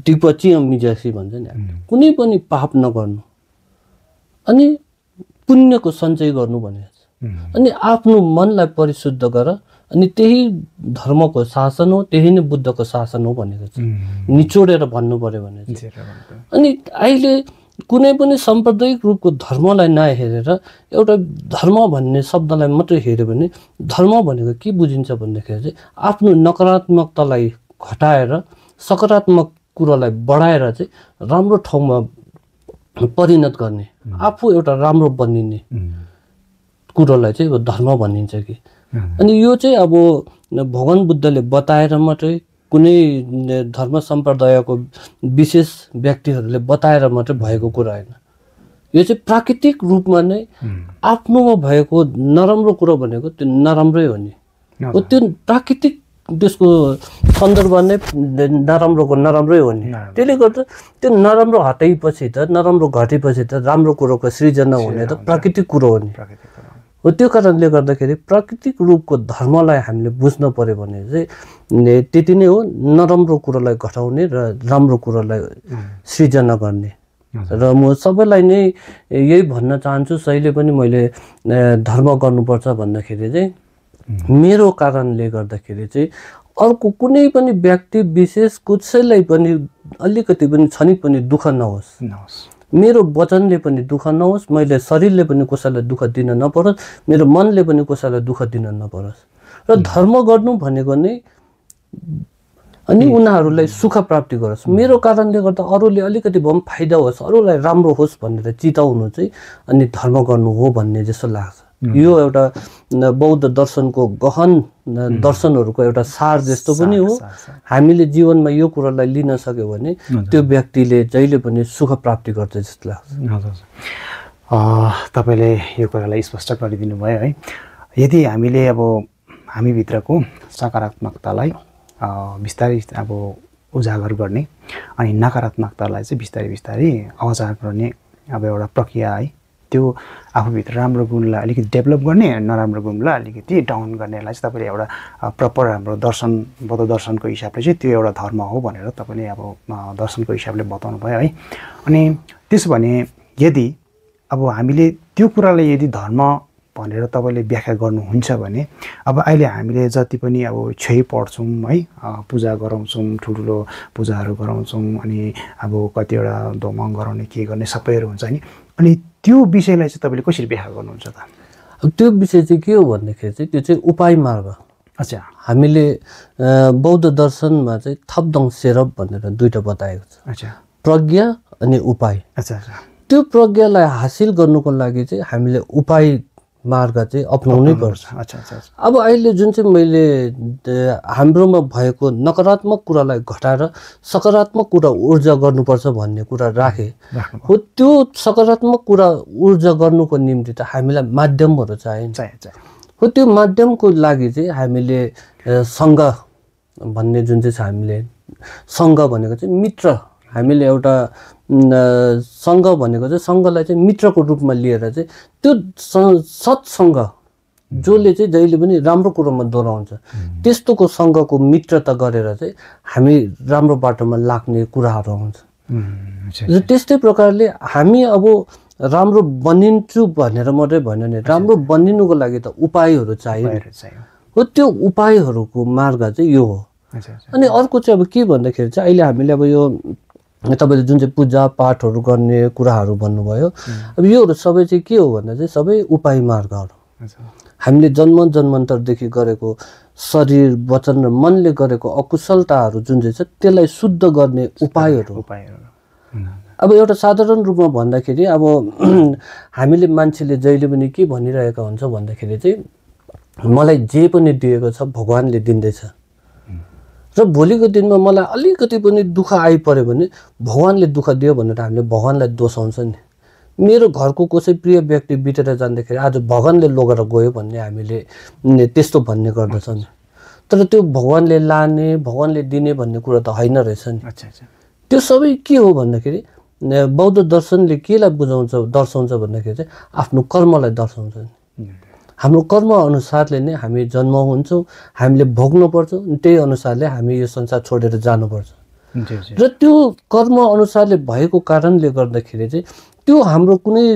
दिपची मिजासी भन्छ नि, कुनै पनि पाप नगर्नु अनि पुण्यको सञ्चय गर्नु भनेको छ। अनि आफ्नो मनलाई परिशुद्ध गर अनि त्यही धर्मको शासन हो, त्यही नै बुद्धको शासन हो भनेको छ, निचोडेर भन्नु पर्यो भने। अनि अहिले कुनै पनि साम्प्रदायिक रूपको धर्मलाई नहेरेर एउटा धर्म भन्ने शब्दलाई मात्रै हेऱ्यो भने धर्म भनेको के बुझिन्छ भन्दाखेरि चाहिँ आफ्नो नकारात्मकतालाई घटाएर सकारात्मक कुरालाई बढाएर चाहिँ राम्रो ठाउँमा परिणत गर्ने, आफू एउटा राम्रो बनिने कुरोलाई चाहिँ धर्म भनिन्छ कि। अनि यो चाहिँ अब भगवान बुद्धले बताएर मात्रै कुनै धर्म सम्प्रदायको विशेष व्यक्तिहरूले बताएर मात्रै भएको कुरा होइन, यो चाहिँ प्राकृतिक रूपमा नै आफ्नोमा भएको नराम्रो कुरो भनेको त्यो नराम्रै हो नि, हो त्यो प्राकृतिक त्यसको सन्दर्भ नै नराम्रोको नराम्रै हो नि। त्यसले गर्दा त्यो नराम्रो हटाएपछि त नराम्रो घटेपछि त राम्रो कुरोको सृजना हुने त प्राकृतिक कुरो हो नि। हो त्यो कारणले गर्दाखेरि प्राकृतिक रूपको धर्मलाई हामीले बुझ्न पर्यो भने चाहिँ त्यति नै हो, नराम्रो कुरोलाई घटाउने र राम्रो कुरोलाई सृजना गर्ने। र म सबैलाई नै यही भन्न चाहन्छु, जहिले पनि मैले धर्म गर्नुपर्छ भन्दाखेरि चाहिँ मेरो कारणले गर्दाखेरि चाहिँ अर्को कुनै पनि व्यक्ति विशेष कसैलाई पनि अलिकति पनि क्षणिक पनि दुःख नहोस्, मेरो वचनले पनि दुःख नहोस्, मैले शरीरले पनि कसैलाई दुःख दिन नपरोस्, मेरो मनले पनि कसैलाई दुःख दिन नपरोस्। र धर्म गर्नु भनेको नै अनि उनीहरूलाई सुख प्राप्ति गरोस्, मेरो कारणले गर्दा अरूले अलिकति भए पनि फाइदा होस्, अरूलाई राम्रो होस् भनेर चिताउनु चाहिँ अनि धर्म गर्नु हो भन्ने जस्तो लाग्छ। यो एउटा बौद्ध दर्शनको गहन दर्शनहरूको एउटा सार जस्तो पनि हो। हामीले जीवनमा यो कुरालाई लिन सक्यो भने त्यो व्यक्तिले जहिले पनि सुख प्राप्ति गर्छ जस्तो लाग्छ। तपाईँले यो कुरालाई स्पष्ट गरिदिनु भयो है। यदि हामीले अब हामीभित्रको सकारात्मकतालाई बिस्तारै अब उजागर गर्ने अनि नकारात्मकतालाई चाहिँ बिस्तारै बिस्तारै अवचार गर्ने अब एउटा प्रक्रिया है, त्यो आफूभित्र राम्रो गुणलाई अलिकति डेभलप गर्ने, नराम्रो गुणलाई अलिकति डाउन गर्नेलाई चाहिँ तपाईँले एउटा प्रपर हाम्रो दर्शन बौद्ध दर्शनको हिसाबले चाहिँ त्यो एउटा धर्म हो भनेर तपाईँले अब दर्शनको हिसाबले बताउनु भयो है। अनि त्यसो भने यदि अब हामीले त्यो कुरालाई यदि धर्म भनेर तपाईँले व्याख्या गर्नुहुन्छ भने अब अहिले हामीले जति पनि अब क्षय पढ्छौँ है, पूजा गराउँछौँ, ठुल्ठुलो पूजाहरू गराउँछौँ, अनि अब कतिवटा दोमङ गराउने के गर्ने सबैहरू हुन्छ नि, अनि त्यो विषयलाई चाहिँ तपाईँले कसरी व्याख्या गर्नुहुन्छ त? अब त्यो विषय चाहिँ के हो भन्दाखेरि चाहिँ त्यो चाहिँ उपाय मार्ग अच्छा हामीले बौद्ध दर्शनमा चाहिँ थपदङ सेरप भनेर दुईटा बताएको छ अच्छा प्रज्ञा अनि उपाय अच्छा अच्छा त्यो प्रज्ञालाई हासिल गर्नुको लागि चाहिँ हामीले उपाय मार्ग चाहिँ अपनाउनै पर्छ अच्छा अच्छा अब अहिले जुन चाहिँ मैले हाम्रोमा भएको नकारात्मक कुरालाई घटाएर सकारात्मक कुरा ऊर्जा गर्नुपर्छ भन्ने कुरा राखे हो त्यो सकारात्मक कुरा ऊर्जा गर्नुको निम्ति त हामीलाई माध्यमहरू चाहिन्छ हो त्यो माध्यमको लागि चाहिँ हामीले सङ्घ भन्ने जुन चाहिँ छ हामीले सङ्घ भनेको चाहिँ मित्र हामीले एउटा सङ्घ भनेको चाहिँ सङ्घलाई चाहिँ मित्रको रूपमा लिएर चाहिँ त्यो सत्सङ्घ जसले चाहिँ जहिले पनि राम्रो कुरोमा दोहोऱ्याउँछ त्यस्तोको सङ्घको मित्रता गरेर चाहिँ हामी राम्रो बाटोमा लाग्ने कुराहरू आउँछ र त्यस्तै प्रकारले हामी अब राम्रो बनिन्छु भनेर मात्रै भएन नि राम्रो बनिनुको लागि त उपायहरू चाहियो हो त्यो उपायहरूको मार्ग चाहिँ यो हो अनि अर्को चाहिँ अब के भन्दाखेरि चाहिँ अहिले हामीले अब यो तपाईले जुन चाहिँ पूजा पाठहरू गर्ने कुराहरू भन्नुभयो अब योहरू सबै चाहिँ के हो भन्दा चाहिँ सबै उपाय मार्गहरू हामीले जन्मान्तरदेखि गरेको शरीर वचन र मनले गरेको अकुशलताहरू जुन चाहिँ छ त्यसलाई शुद्ध गर्ने उपायहरू अब एउटा साधारण रूपमा भन्दाखेरि अब हामीले मान्छेले जहिले पनि के भनिरहेका हुन्छ भन्दाखेरि चाहिँ मलाई जे पनि दिएको छ भगवानले दिँदैछ र भोलिको दिनमा मलाई अलिकति पनि दुःख आइपर्यो भने भगवानले दुःख दियो भनेर हामीले भगवानलाई दोषाउँछ नि मेरो घरको कसै प्रिय व्यक्ति बितेर जाँदाखेरि आज भगवानले लगेर गयो भन्ने हामीले त्यस्तो भन्ने गर्दछौँ नि तर त्यो भगवानले लाने भगवानले दिने भन्ने कुरा त होइन रहेछ नि त्यो सबै के हो भन्दाखेरि बौद्ध दर्शनले केलाई बुझाउँछ दर्शाउँछ भन्दाखेरि चाहिँ आफ्नो कर्मलाई दर्शाउँछ नि हाम्रो कर्म अनुसारले नै हामी जन्म हुन्छौँ हामीले भोग्नुपर्छ त्यही अनुसारले हामी यो संसार छोडेर जानुपर्छ र त्यो कर्म अनुसारले भएको कारणले गर्दाखेरि चाहिँ त्यो हाम्रो कुनै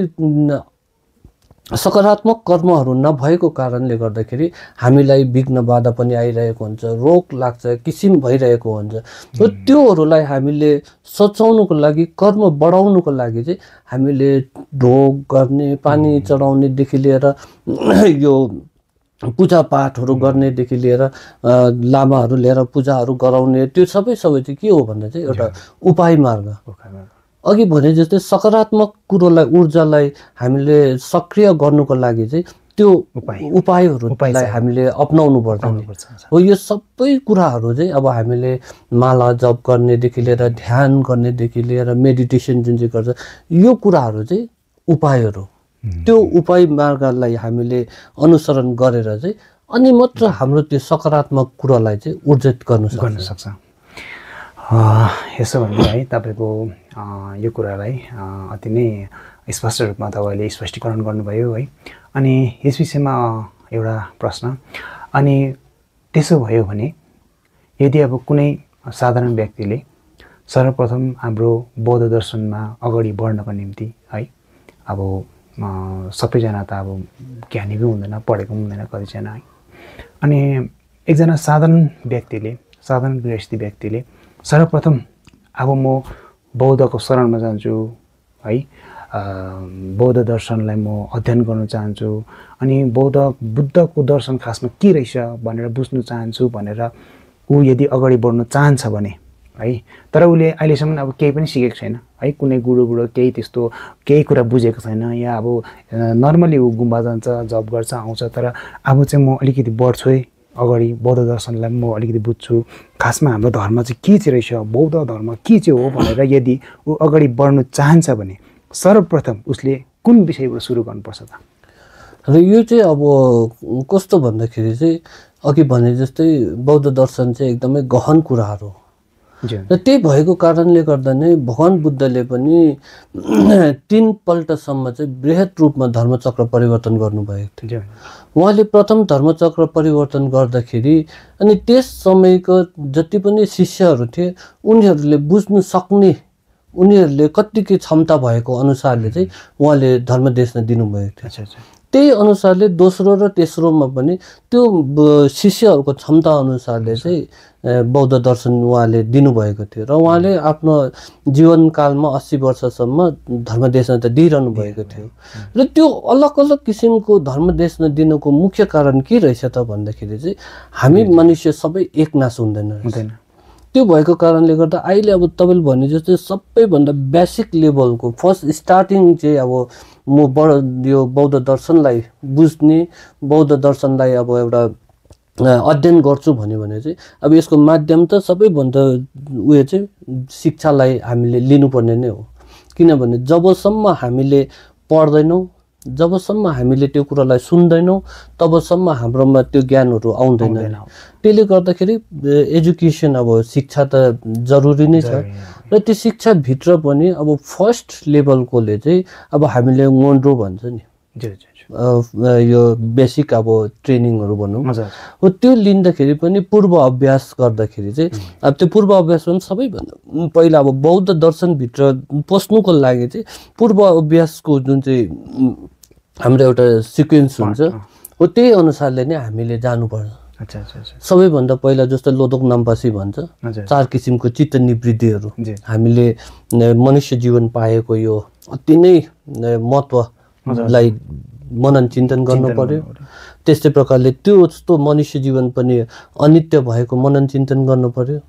सकारात्मक कर्महरू नभएको कारणले गर्दाखेरि हामीलाई विघ्न बाधा पनि आइरहेको हुन्छ रोग लाग्छ किसिम भइरहेको हुन्छ र त्योहरूलाई हामीले सचाउनुको लागि कर्म बढाउनुको लागि चाहिँ हामीले ढोग गर्ने पानी चढाउनेदेखि लिएर यो पूजापाठहरू गर्नेदेखि लिएर लामाहरू लिएर पूजाहरू गराउने त्यो सबै चाहिँ के हो भन्दा चाहिँ एउटा उपाय मार्ग अघि भने जस्तै सकारात्मक कुरोलाई ऊर्जालाई हामीले सक्रिय गर्नुको लागि चाहिँ त्यो उपायहरूलाई हामीले अपनाउनु पर्छ हो यो सबै कुराहरू चाहिँ अब हामीले माला जप गर्नेदेखि लिएर ध्यान गर्नेदेखि लिएर मेडिटेसन जुन चाहिँ गर्छ यो कुराहरू चाहिँ उपायहरू त्यो उपाय मार्गलाई हामीले अनुसरण गरेर चाहिँ अनि मात्र हाम्रो त्यो सकारात्मक कुरालाई चाहिँ ऊर्जित गर्न सक्छ यसो भने है तपाईको यो कुरालाई अति नै स्पष्ट रूपमा तपाईले स्पष्टीकरण गर्नुभयो है अनि यस विषयमा एउटा प्रश्न अनि त्यसो भयो भने यदि अब कुनै साधारण व्यक्तिले सर्वप्रथम हाम्रो बौद्ध दर्शनमा अगाडि बढ्नको निम्ति है अब सबैजना त अब ज्ञानी पनि हुँदैन पढेको पनि हुँदैन कतिजना है अनि एकजना साधारण व्यक्तिले साधारण गृहस्थी व्यक्तिले सर्वप्रथम अब म बौद्धको शरणमा जान्छु है बौद्ध दर्शनलाई म अध्ययन गर्न चाहन्छु अनि बुद्धको दर्शन खासमा के रहेछ भनेर बुझ्न चाहन्छु भनेर ऊ यदि अगाडि बढ्न चाहन्छ भने है तर उसले अहिलेसम्म अब केही पनि सिकेको छैन है कुनै गुरुबाट केही कुरा बुझेको छैन या अब नर्मली ऊ गुम्बा जान्छ जब गर्छ आउँछ तर अब चाहिँ म अलिकति बढ्छु है अगाडि बौद्ध दर्शनलाई म अलिकति बुझ्छु खासमा हाम्रो धर्म चाहिँ के चाहिँ रहेछ बौद्ध धर्म के चाहिँ हो भनेर यदि ऊ अगाडि बढ्न चाहन्छ भने सर्वप्रथम उसले कुन विषयबाट सुरु गर्नुपर्छ त र यो चाहिँ अब कस्तो भन्दाखेरि चाहिँ अघि भने जस्तै बौद्ध दर्शन चाहिँ एकदमै गहन कुराहरू र त्यही भएको कारणले गर्दा नै भगवान बुद्धले पनि 3 पल्टसम्म चाहिँ बृहत रूपमा धर्मचक्र परिवर्तन गर्नुभएको थियो उहाँले प्रथम धर्मचक्र परिवर्तन गर्दाखेरि अनि त्यस समयको जति पनि शिष्यहरू थिए उनीहरूले बुझ्न सक्ने उनीहरूले कतिको क्षमता भएको अनुसारले चाहिँ उहाँले धर्मदेशना दिनुभएको थियो त्यही अनुसारले दोस्रो र तेस्रोमा पनि त्यो शिष्यहरूको क्षमता अनुसारले चाहिँ बौद्ध दर्शन उहाँले दिनुभएको थियो र उहाँले आफ्नो जीवनकालमा 80 वर्षसम्म धर्मदेशना त दिइरहनु भएको थियो र त्यो अलग अलग किसिमको धर्मदेशना दिनुको मुख्य कारण के रहेछ त भन्दाखेरि चाहिँ हामी मनुष्य सबै एकनास हुँदैन। त्यो भएको कारणले गर्दा अहिले अब तपाईँले भने जस्तै सबैभन्दा बेसिक लेभलको फर्स्ट स्टार्टिङ चाहिँ अब म यो बौद्ध दर्शनलाई बुझ्ने बौद्ध दर्शनलाई अब एउटा अध्ययन गर्छु भन्यो भने चाहिँ अब यसको माध्यम त सबैभन्दा उयो चाहिँ शिक्षालाई हामीले लिनुपर्ने नै हो। किनभने जबसम्म हामीले पढ्दैनौँ, जबसम्म हामीले त्यो कुरालाई सुन्दैनौँ, तबसम्म हाम्रोमा त्यो ज्ञानहरू आउँदैन। त्यसले गर्दाखेरि एजुकेसन अब शिक्षा त जरुरी नै छ र त्यो शिक्षाभित्र पनि अब फर्स्ट लेभलकोले चाहिँ अब हामीले ngondo भन्छ नि, यो बेसिक अब ट्रेनिङहरू भनौँ हो, त्यो लिँदाखेरि पनि पूर्व अभ्यास गर्दाखेरि चाहिँ अब त्यो पूर्व अभ्यास पनि सबैभन्दा पहिला अब बौद्ध दर्शनभित्र पस्नुको लागि चाहिँ पूर्व अभ्यासको जुन चाहिँ हाम्रो एउटा सिक्वेन्स हुन्छ हो त्यही अनुसारले नै हामीले जानुपर्छ। सबैभन्दा पहिला जस्तो लोदोक नाम्पासी भन्छ 4 किसिमको चित्त निवृत्तिहरू हामीले मनुष्य जीवन पाएको यो अति नै महत्त्वलाई मनन चिन्तन गर्नु पर्यो। त्यस्तै प्रकारले त्यो जस्तो मनुष्य जीवन पनि अनित्य भएको मनन चिन्तन गर्नु पर्यो।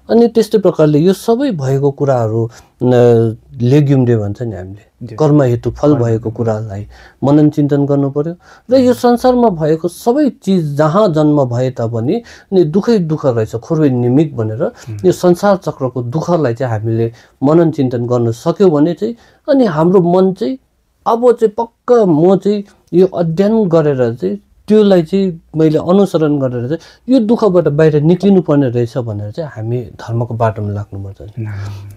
अनि त्यस्तै प्रकारले यो सबै भएको कुराहरू लेग्युम्डे भन्छ नि हामीले कर्म हेतु फल भएको कुरालाई मनन चिन्तन गर्नु पर्यो। र यो संसारमा भएको सबै चिज जहाँ जन्म भए तापनि दुःखै दुःख रहेछ खुर्वे निमिक भनेर यो संसार चक्रको दुःखलाई चाहिँ हामीले मनन चिन्तन गर्न सक्यो भने चाहिँ अनि हाम्रो मन चाहिँ अब चाहिँ पक्का म चाहिँ यो अध्ययन गरेर चाहिँ त्योलाई चाहिँ मैले अनुसरण गरेर चाहिँ यो दुःखबाट बाहिर निक्लिनु पर्ने रहेछ भनेर चाहिँ हामी धर्मको बाटोमा लाग्नुपर्छ।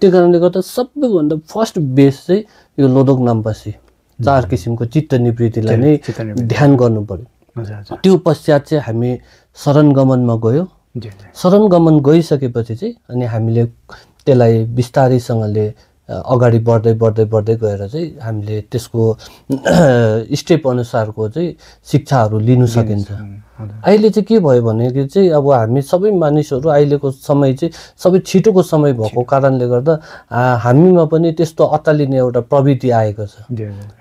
त्यो कारणले गर्दा सबैभन्दा फर्स्ट बेस चाहिँ यो लोदोक नाम्पासी 4 किसिमको चित्त निवृत्तिलाई नै ध्यान गर्नु पर्यो। त्यो पश्चात चाहिँ हामी शरण गमनमा गयो। शरण गमन गइसकेपछि चाहिँ अनि हामीले त्यसलाई बिस्तारैसँगले अगाडि बढ्दै बढ्दै बढ्दै गएर चाहिँ हामीले त्यसको स्टेप अनुसारको चाहिँ शिक्षाहरू लिनु सकिन्छ। अहिले चाहिँ के भयो भने चाहिँ अब हामी सबै मानिसहरू अहिलेको समय चाहिँ सबै छिटोको समय भएको कारणले गर्दा हामीमा पनि त्यस्तो अत्तालिने एउटा प्रवृत्ति आएको छ।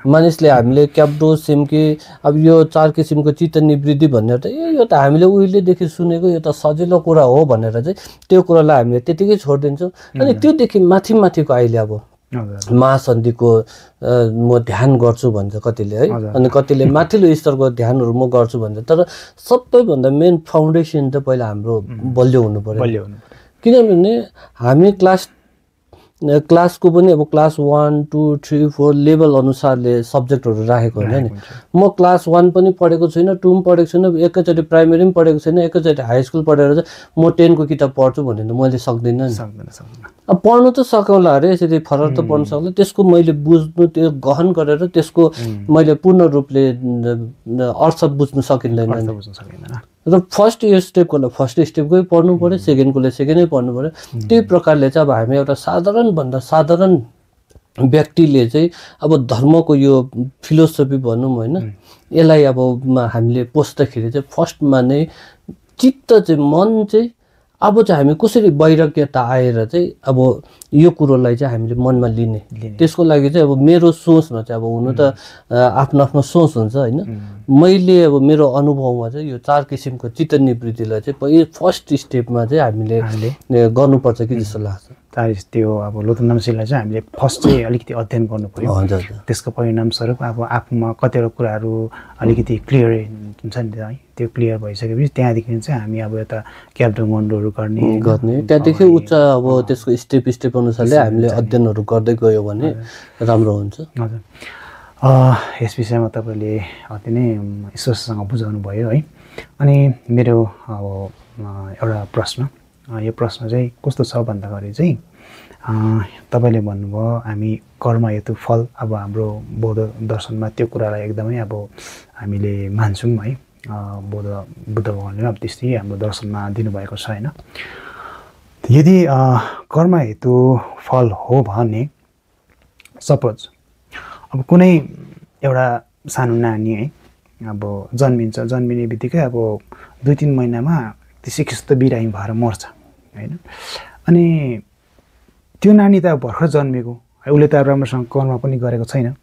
मानिसले हामीले क्याप्डो सिम्के अब यो 4 किसिमको चित्त निवृत्ति भनेर त यो त हामीले उहिलेदेखि सुनेको यो त सजिलो कुरा हो भनेर चाहिँ त्यो कुरालाई हामीले त्यतिकै छोडिदिन्छौँ। अनि त्योदेखि माथि माथिको अहिले अब महासन्धिको म ध्यान गर्छु भन्छ कतिले है, अनि कतिले माथिल्लो स्तरको ध्यानहरू म गर्छु भन्छ। तर सबैभन्दा मेन फाउन्डेसन त पहिला हाम्रो बलियो हुनु पर्यो। किनभने हामी क्लासको पनि अब क्लास 1, 2, 3, 4 लेभल अनुसारले सब्जेक्टहरू राखेको होइन नि। म क्लास 1 पनि पढेको छुइनँ, 2 पनि पढेको छुइनँ, एकैचोटि प्राइमेरी पनि पढेको छैन, एकैचोटि हाई स्कुल पढेर चाहिँ म 10 को किताब पढ्छु भने त मैले सक्दिनँ नि। अब पढ्नु त सकौँला अरे, यसरी फरक त पढ्नु सक्ला, त्यसको मैले बुझ्नु त्यो गहन गरेर त्यसको मैले पूर्ण रूपले अर्थ बुझ्नु सकिँदैन। र फर्स्ट यो स्टेपकोलाई फर्स्ट स्टेपकै पढ्नु पर्यो, सेकेन्डकोले सेकेन्डै पढ्नु पर्यो। त्यही प्रकारले चाहिँ अब हामी एउटा साधारणभन्दा साधारण व्यक्तिले चाहिँ अब धर्मको यो फिलोसफी भनौँ होइन, यसलाई अब हामीले पस्दाखेरि चाहिँ फर्स्टमा नै चित्त चाहिँ मन चाहिँ अब चाहिँ हामी कसरी वैराग्यता आएर चाहिँ अब यो कुरोलाई चाहिँ हामीले मनमा लिने, त्यसको लागि चाहिँ अब मेरो सोचमा चाहिँ अब हुनु त आफ्नो आफ्नो सोच हुन्छ होइन। मैले अब मेरो अनुभवमा चाहिँ यो 4 किसिमको चित्त निवृत्तिलाई चाहिँ फर्स्ट स्टेपमा चाहिँ हामीले गर्नुपर्छ कि जस्तो लाग्छ। त्यो अब लोदोक नाम्पासीलाई चाहिँ हामीले फर्स्ट चाहिँ अलिकति अध्ययन गर्नु पर्यो। त्यसको परिणामस्वरूप अब आफूमा कतिवटा कुराहरू अलिकति क्लियर हुन्छ नि त है, त्यो क्लियर भइसकेपछि त्यहाँदेखि चाहिँ हामी अब यता क्याप्डो ngondo गर्ने त्यहाँदेखि उच्च अब त्यसको स्टेप अनुसारले हामीले अध्ययनहरू गर्दै गयो भने राम्रो हुन्छ। हजुर, यस विषयमा तपाईँले अति नै स्पष्टसँग बुझाउनु भयो है। अनि मेरो अब एउटा प्रश्न, यो प्रश्न चाहिँ कस्तो छ भन्दाखेरि चाहिँ तपाईँले भन्नुभयो हामी कर्म हेतु फल, अब हाम्रो बौद्ध दर्शनमा त्यो कुरालाई एकदमै अब हामीले मान्छौँ है। बुद्ध भगवानले अब त्यस्तै हाम्रो दर्शनमा दिनुभएको छ होइन। यदि कर्म हेतु फल हो भने सपोज अब कुनै एउटा सानो नानी है, अब जन्मिने बित्तिकै अब 2-3 महिनामा त्यो सिकिस्त बिरामी भएर मर्छ हैन। अनि त्यो नानी त भर्खर जन्मेको उसले त राम्रोसँग कर्म पनि गरेको छैन।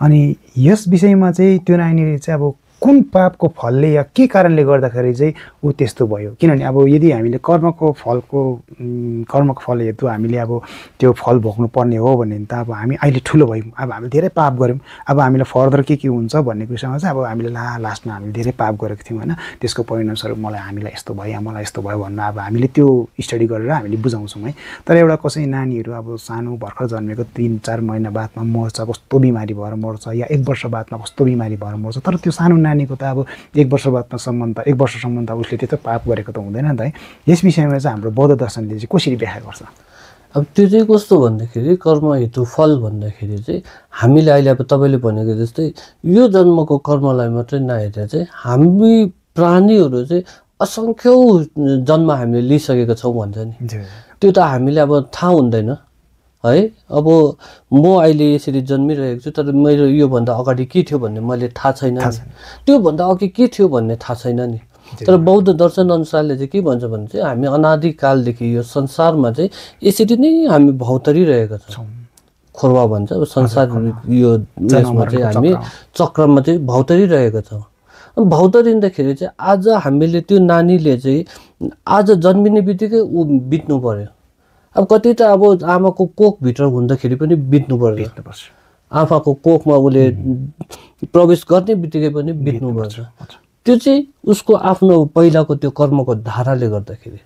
अनि यस विषयमा चाहिँ त्यो नानीले चाहिँ अब कुन पापको फलले या के कारणले गर्दाखेरि चाहिँ ऊ त्यस्तो भयो। किनभने अब यदि हामीले कर्मको फल हेतु हामीले अब त्यो फल भोग्नु पर्ने हो भने त अब हामी अहिले ठुलो भयौँ, अब हामीले धेरै पाप गऱ्यौँ, अब हामीलाई फर्दर के हुन्छ भन्ने कुरासँग चाहिँ अब हामीले लास्टमा हामीले धेरै पाप गरेको थियौँ होइन। त्यसको परिणामस्वरूप हामीलाई यस्तो भयो मलाई यस्तो भयो भन्न अब हामीले त्यो स्टडी गरेर हामीले बुझाउँछौँ है। तर एउटा कसै नानीहरू अब सानो भर्खर जन्मेको 3-4 महिना बादमा मर्छ, कस्तो बिमारी भएर मर्छ, या 1 वर्ष बादमा कस्तो बिमारी भएर मर्छ। तर त्यो सानो नानीको त अब 1 वर्ष बादमा 1 वर्षसम्म त उसले त्यस्तो पाप गरेको त हुँदैन नि त है। यस विषयमा चाहिँ हाम्रो बौद्ध दर्शनले चाहिँ कसरी व्याख्या गर्छ? अब त्यो चाहिँ कस्तो भन्दाखेरि कर्म हेतु फल भन्दाखेरि चाहिँ हामीले अहिले अब तपाईँले भनेको जस्तै यो जन्मको कर्मलाई मात्रै नहेरेर चाहिँ हामी प्राणीहरू चाहिँ असङ्ख्यौँ जन्म हामीले लिइसकेका छौँ भन्छ नि। त्यो त हामीले अब थाहा हुँदैन है। अब म अहिले यसरी जन्मिरहेको छु, तर मेरो योभन्दा अगाडि के थियो भन्ने मैले थाहा छैन, त्योभन्दा अघि के थियो भन्ने थाहा छैन नि। तर बौद्ध दर्शन अनुसारले चाहिँ के भन्छ भने चाहिँ हामी अनादिकालदेखि यो संसारमा चाहिँ यसरी नै हामी भौतरिरहेका छौँ। खोरवा भन्छ अब संसार यो यसमा चाहिँ हामी चक्रमा चाहिँ भौतरिरहेका छौँ। भौतरिँदाखेरि चाहिँ आज हामीले त्यो नानीले चाहिँ आज जन्मिने बित्तिकै ऊ बित्नु पर्यो। अब कति त अब आमाको कोखभित्र हुँदाखेरि पनि बित्नु पर्छ, आमाको कोखमा उसले प्रवेश गर्ने बित्तिकै पनि बित्नु पर्छ। त्यो चाहिँ उसको आफ्नो पहिलाको त्यो कर्मको धाराले गर्दाखेरि।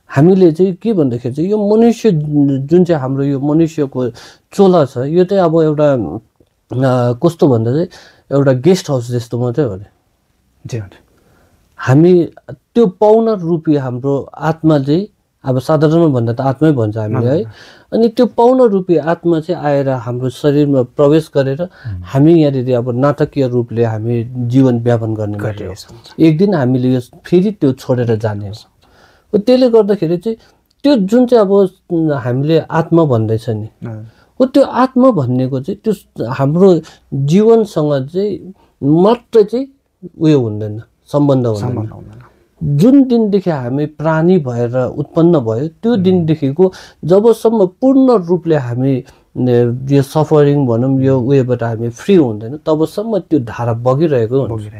हामीले चाहिँ के भन्दाखेरि चाहिँ यो मनुष्य जुन चाहिँ हाम्रो यो मनुष्यको चोला छ, यो चाहिँ अब एउटा कस्तो भन्दा चाहिँ एउटा गेस्ट हाउस जस्तो मात्रै हो नि। हामी त्यो पाउनर रूपी हाम्रो आत्मा चाहिँ अब साधारण भन्दा त आत्मै भन्छ हामीले है। अनि त्यो पाउनर रूपी आत्मा चाहिँ आएर हाम्रो शरीरमा प्रवेश गरेर हामी यहाँनिर अब नाटकीय रूपले हामी जीवन व्यापन गर्ने मात्रै हो। एक दिन हामीले यो फेरि त्यो छोडेर जाने हो। त्यसले गर्दाखेरि चाहिँ त्यो जुन चाहिँ अब हामीले आत्मा भन्दैछ नि, हो त्यो आत्मा भन्नेको चाहिँ त्यो हाम्रो जीवनसँग चाहिँ मात्र चाहिँ उयो हुँदैन, सम्बन्ध हुँदैन। जुन दिनदेखि हामी प्राणी भएर उत्पन्न भयो त्यो दिनदेखिको जबसम्म पूर्ण रूपले हामी यो सफरिङ भनौँ यो उयोबाट हामी फ्री हुँदैन तबसम्म त्यो धारा बगिरहेको हुन्छ।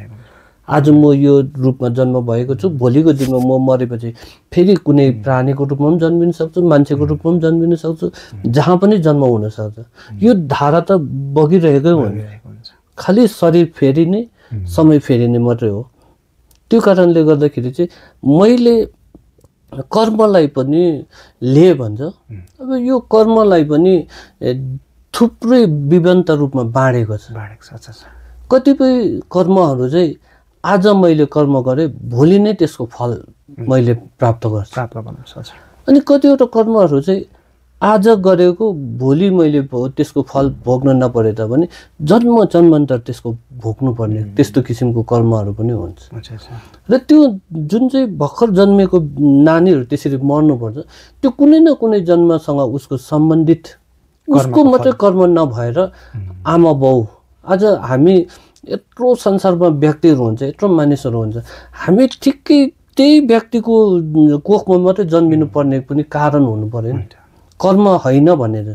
आज म यो रूपमा जन्म भएको छु, भोलिको दिनमा म मरेपछि फेरि कुनै प्राणीको रूपमा पनि जन्मिन सक्छु, मान्छेको रूपमा पनि जन्मिन सक्छु, जहाँ पनि जन्म हुन सक्छ। यो धारा त बगिरहेकै हुन्छ, खालि शरीर फेरिने समय फेरिने मात्रै हो। त्यो कारणले गर्दाखेरि चाहिँ मैले कर्मलाई पनि लिएँ भन्छ। अब यो कर्मलाई पनि थुप्रै विभिन्न रूपमा बाँडेको छ। कतिपय कर्महरू चाहिँ आज मैले कर्म गरेँ भोलि नै त्यसको फल मैले प्राप्त गर्छु। अनि कतिवटा कर्महरू चाहिँ आज गरेको भोलि मैले त्यसको फल भोग्न नपरे तापनि जन्म जन्मान्तर त्यसको भोग्नु पर्ने त्यस्तो किसिमको कर्महरू पनि हुन्छ। र त्यो जुन चाहिँ भर्खर जन्मेको नानीहरू त्यसरी मर्नुपर्छ, त्यो कुनै न कुनै जन्मसँग उसको सम्बन्धित उसको मात्रै कर्म नभएर आमा बाउ, आज हामी यत्रो संसारमा व्यक्तिहरू हुन्छ, यत्रो मानिसहरू हुन्छ, हामी ठिकै त्यही व्यक्तिको कोखमा मात्रै जन्मिनु पर्ने पनि कारण हुनु पर्यो नि, कर्म होइन भनेर।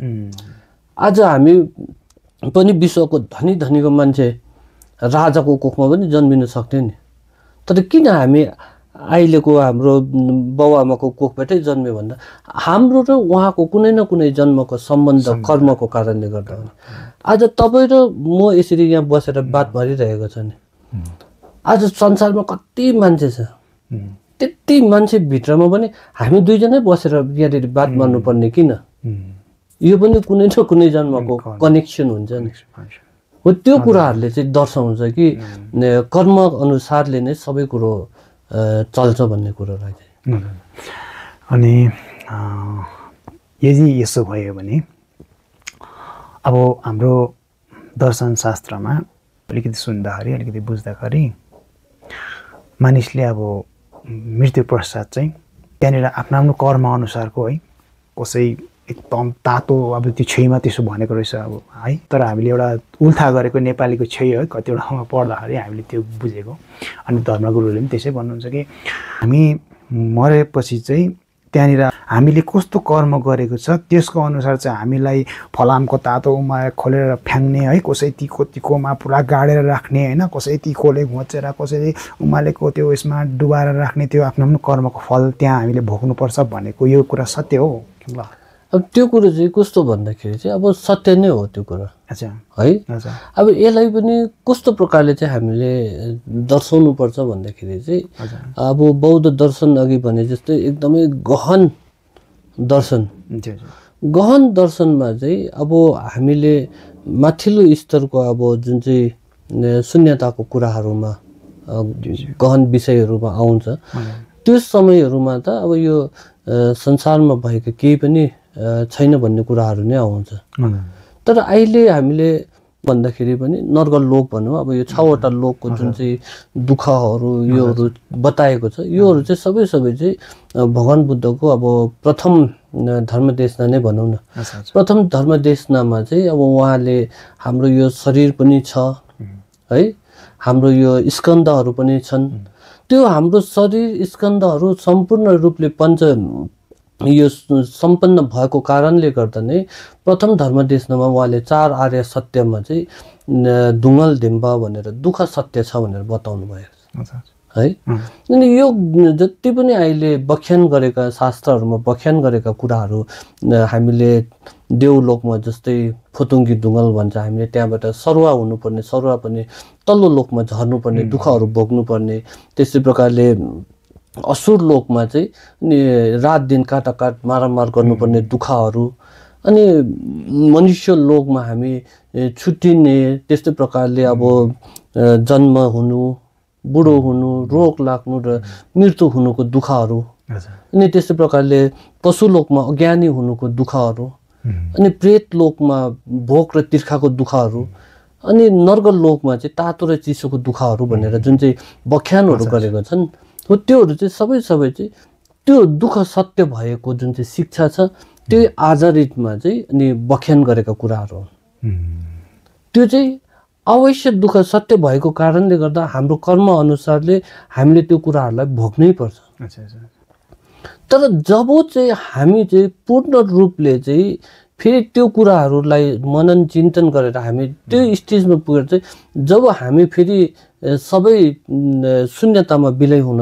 आज हामी पनि विश्वको धनी धनीको मान्छे राजाको कोखमा पनि जन्मिन सक्थ्यो नि, तर किन हामी अहिलेको हाम्रो बाउआमाको कोखबाटै जन्म्यो भन्दा हाम्रो र उहाँको कुनै न कुनै जन्मको सम्बन्ध कर्मको कारणले गर्दा हो। आज तपाईँ र म यसरी यहाँ बसेर बात मारिरहेको छ नि, आज संसारमा कति मान्छे छ, त्यति मान्छे भित्रमा पनि हामी दुईजनै बसेर यहाँनिर बात मार्नुपर्ने किन? यो पनि कुनै न कुनै जन्मको कनेक्सन हुन्छ नि। हो त्यो कुराहरूले चाहिँ दर्शाउँछ कि कर्म अनुसारले नै सबै कुरो चल्छ भन्ने कुरोलाई चाहिँ। अनि यदि यसो भयो भने अब हाम्रो दर्शन शास्त्रमा अलिकति सुन्दाखेरि अलिकति बुझ्दाखेरि मानिसले अब मृत्यु पश्चात चाहिँ त्यहाँनिर आफ्नो आफ्नो कर्म अनुसारको है कसै एकदम तातो अब त्यो छैमा त्यसो भनेको रहेछ अब है तर हामीले एउटा उल्था गरेको नेपालीको छै है कतिवटा ठाउँमा पढ्दाखेरि हामीले त्यो बुझेको अनि धर्मगुरुले पनि त्यसै भन्नुहुन्छ कि हामी मरेपछि चाहिँ त्यहाँनिर हामीले कस्तो कर्म गरेको छ त्यसको अनुसार चाहिँ हामीलाई फलामको तातो उमालेर खोलेर फ्याङ्ने है कसै तीकोमा पुरा गाडेर राख्ने होइन कसै तीकोले घोचेर कसैले उमालेको त्यो यसमा डुबाएर राख्ने त्यो आफ्नो आफ्नो कर्मको फल त्यहाँ हामीले भोग्नुपर्छ भनेको यो कुरा सत्य हो ल अब त्यो कुरो चाहिँ कस्तो भन्दाखेरि चाहिँ अब सत्य नै हो त्यो कुरा अच्छा है अच्छा अब यसलाई पनि कस्तो प्रकारले चाहिँ हामीले दर्शाउनु पर्छ भन्दाखेरि चाहिँ अब बौद्ध दर्शन अघि भने जस्तै एकदमै गहन दर्शन गहन दर्शनमा चाहिँ अब हामीले माथिल्लो स्तरको अब जुन चाहिँ शून्यताको कुराहरूमा गहन विषयहरूमा आउँछ त्यो समयहरूमा त अब यो संसारमा भएको केही पनि छैन भन्ने कुराहरू नै आउँछ तर अहिले हामीले भन्दाखेरि पनि नर्क लोक भनौँ अब यो 6वटा लोकको जुन चाहिँ दुःखहरू योहरू बताएको छ योहरू चाहिँ सबै चाहिँ भगवान बुद्धको अब प्रथम धर्मदेशना नै भनौँ न प्रथम धर्मदेशनामा चाहिँ अब उहाँले हाम्रो यो शरीर पनि छ है हाम्रो यो स्कन्धहरू पनि छन् त्यो हाम्रो शरीर स्कन्धहरू सम्पूर्ण रूपले पञ्च यो सम्पन्न भएको कारणले गर्दा नै प्रथम धर्मदेशनामा उहाँले 4 आर्य सत्यमा चाहिँ दुङ्गल ढिम्बा भनेर दुःख सत्य छ भनेर बताउनु भएको छ है अनि यो जति पनि अहिले व्याख्यान गरेका शास्त्रहरूमा व्याख्यान गरेका कुराहरू हामीले देवलोकमा जस्तै फुतुङ्गी दुङ्गल भन्छ हामीले त्यहाँबाट सरुवा हुनुपर्ने सरुवा पनि तल्लो लोकमा झर्नुपर्ने दुःखहरू भोग्नुपर्ने त्यस्तै प्रकारले असुर लोकमा चाहिँ रात दिन काटाकाट मारामार गर्नुपर्ने दुःखहरू अनि मनुष्य लोकमा हामी छुट्टिने त्यस्तै प्रकारले अब जन्म हुनु बुढो हुनु रोग लाग्नु र मृत्यु हुनुको दुःखहरू अनि त्यस्तै प्रकारले पशु लोकमा अज्ञानी हुनुको दुःखहरू अनि प्रेत लोकमा भोग र तिर्खाको दुःखहरू अनि नर्क लोकमा चाहिँ तातो र चिसोको दुःखहरू भनेर जुन चाहिँ व्याख्यानहरू गरेका छन् हो त्योहरू चाहिँ सबै चाहिँ त्यो दुःख सत्य भएको जुन चाहिँ शिक्षा छ त्यो आधारितमा चाहिँ अनि व्याख्यान गरेका कुराहरू हो त्यो चाहिँ अवश्य दुःख सत्य भएको कारणले गर्दा हाम्रो कर्म अनुसारले हामीले त्यो कुराहरूलाई भोग्नै पर्छ तर जब चाहिँ हामी चाहिँ पूर्ण रूपले चाहिँ फेरि त्यो कुराहरूलाई मनन चिन्तन गरेर हामी त्यो स्टेजमा पुगेर चाहिँ जब हामी फेरि सबै शून्यतामा विलय हुन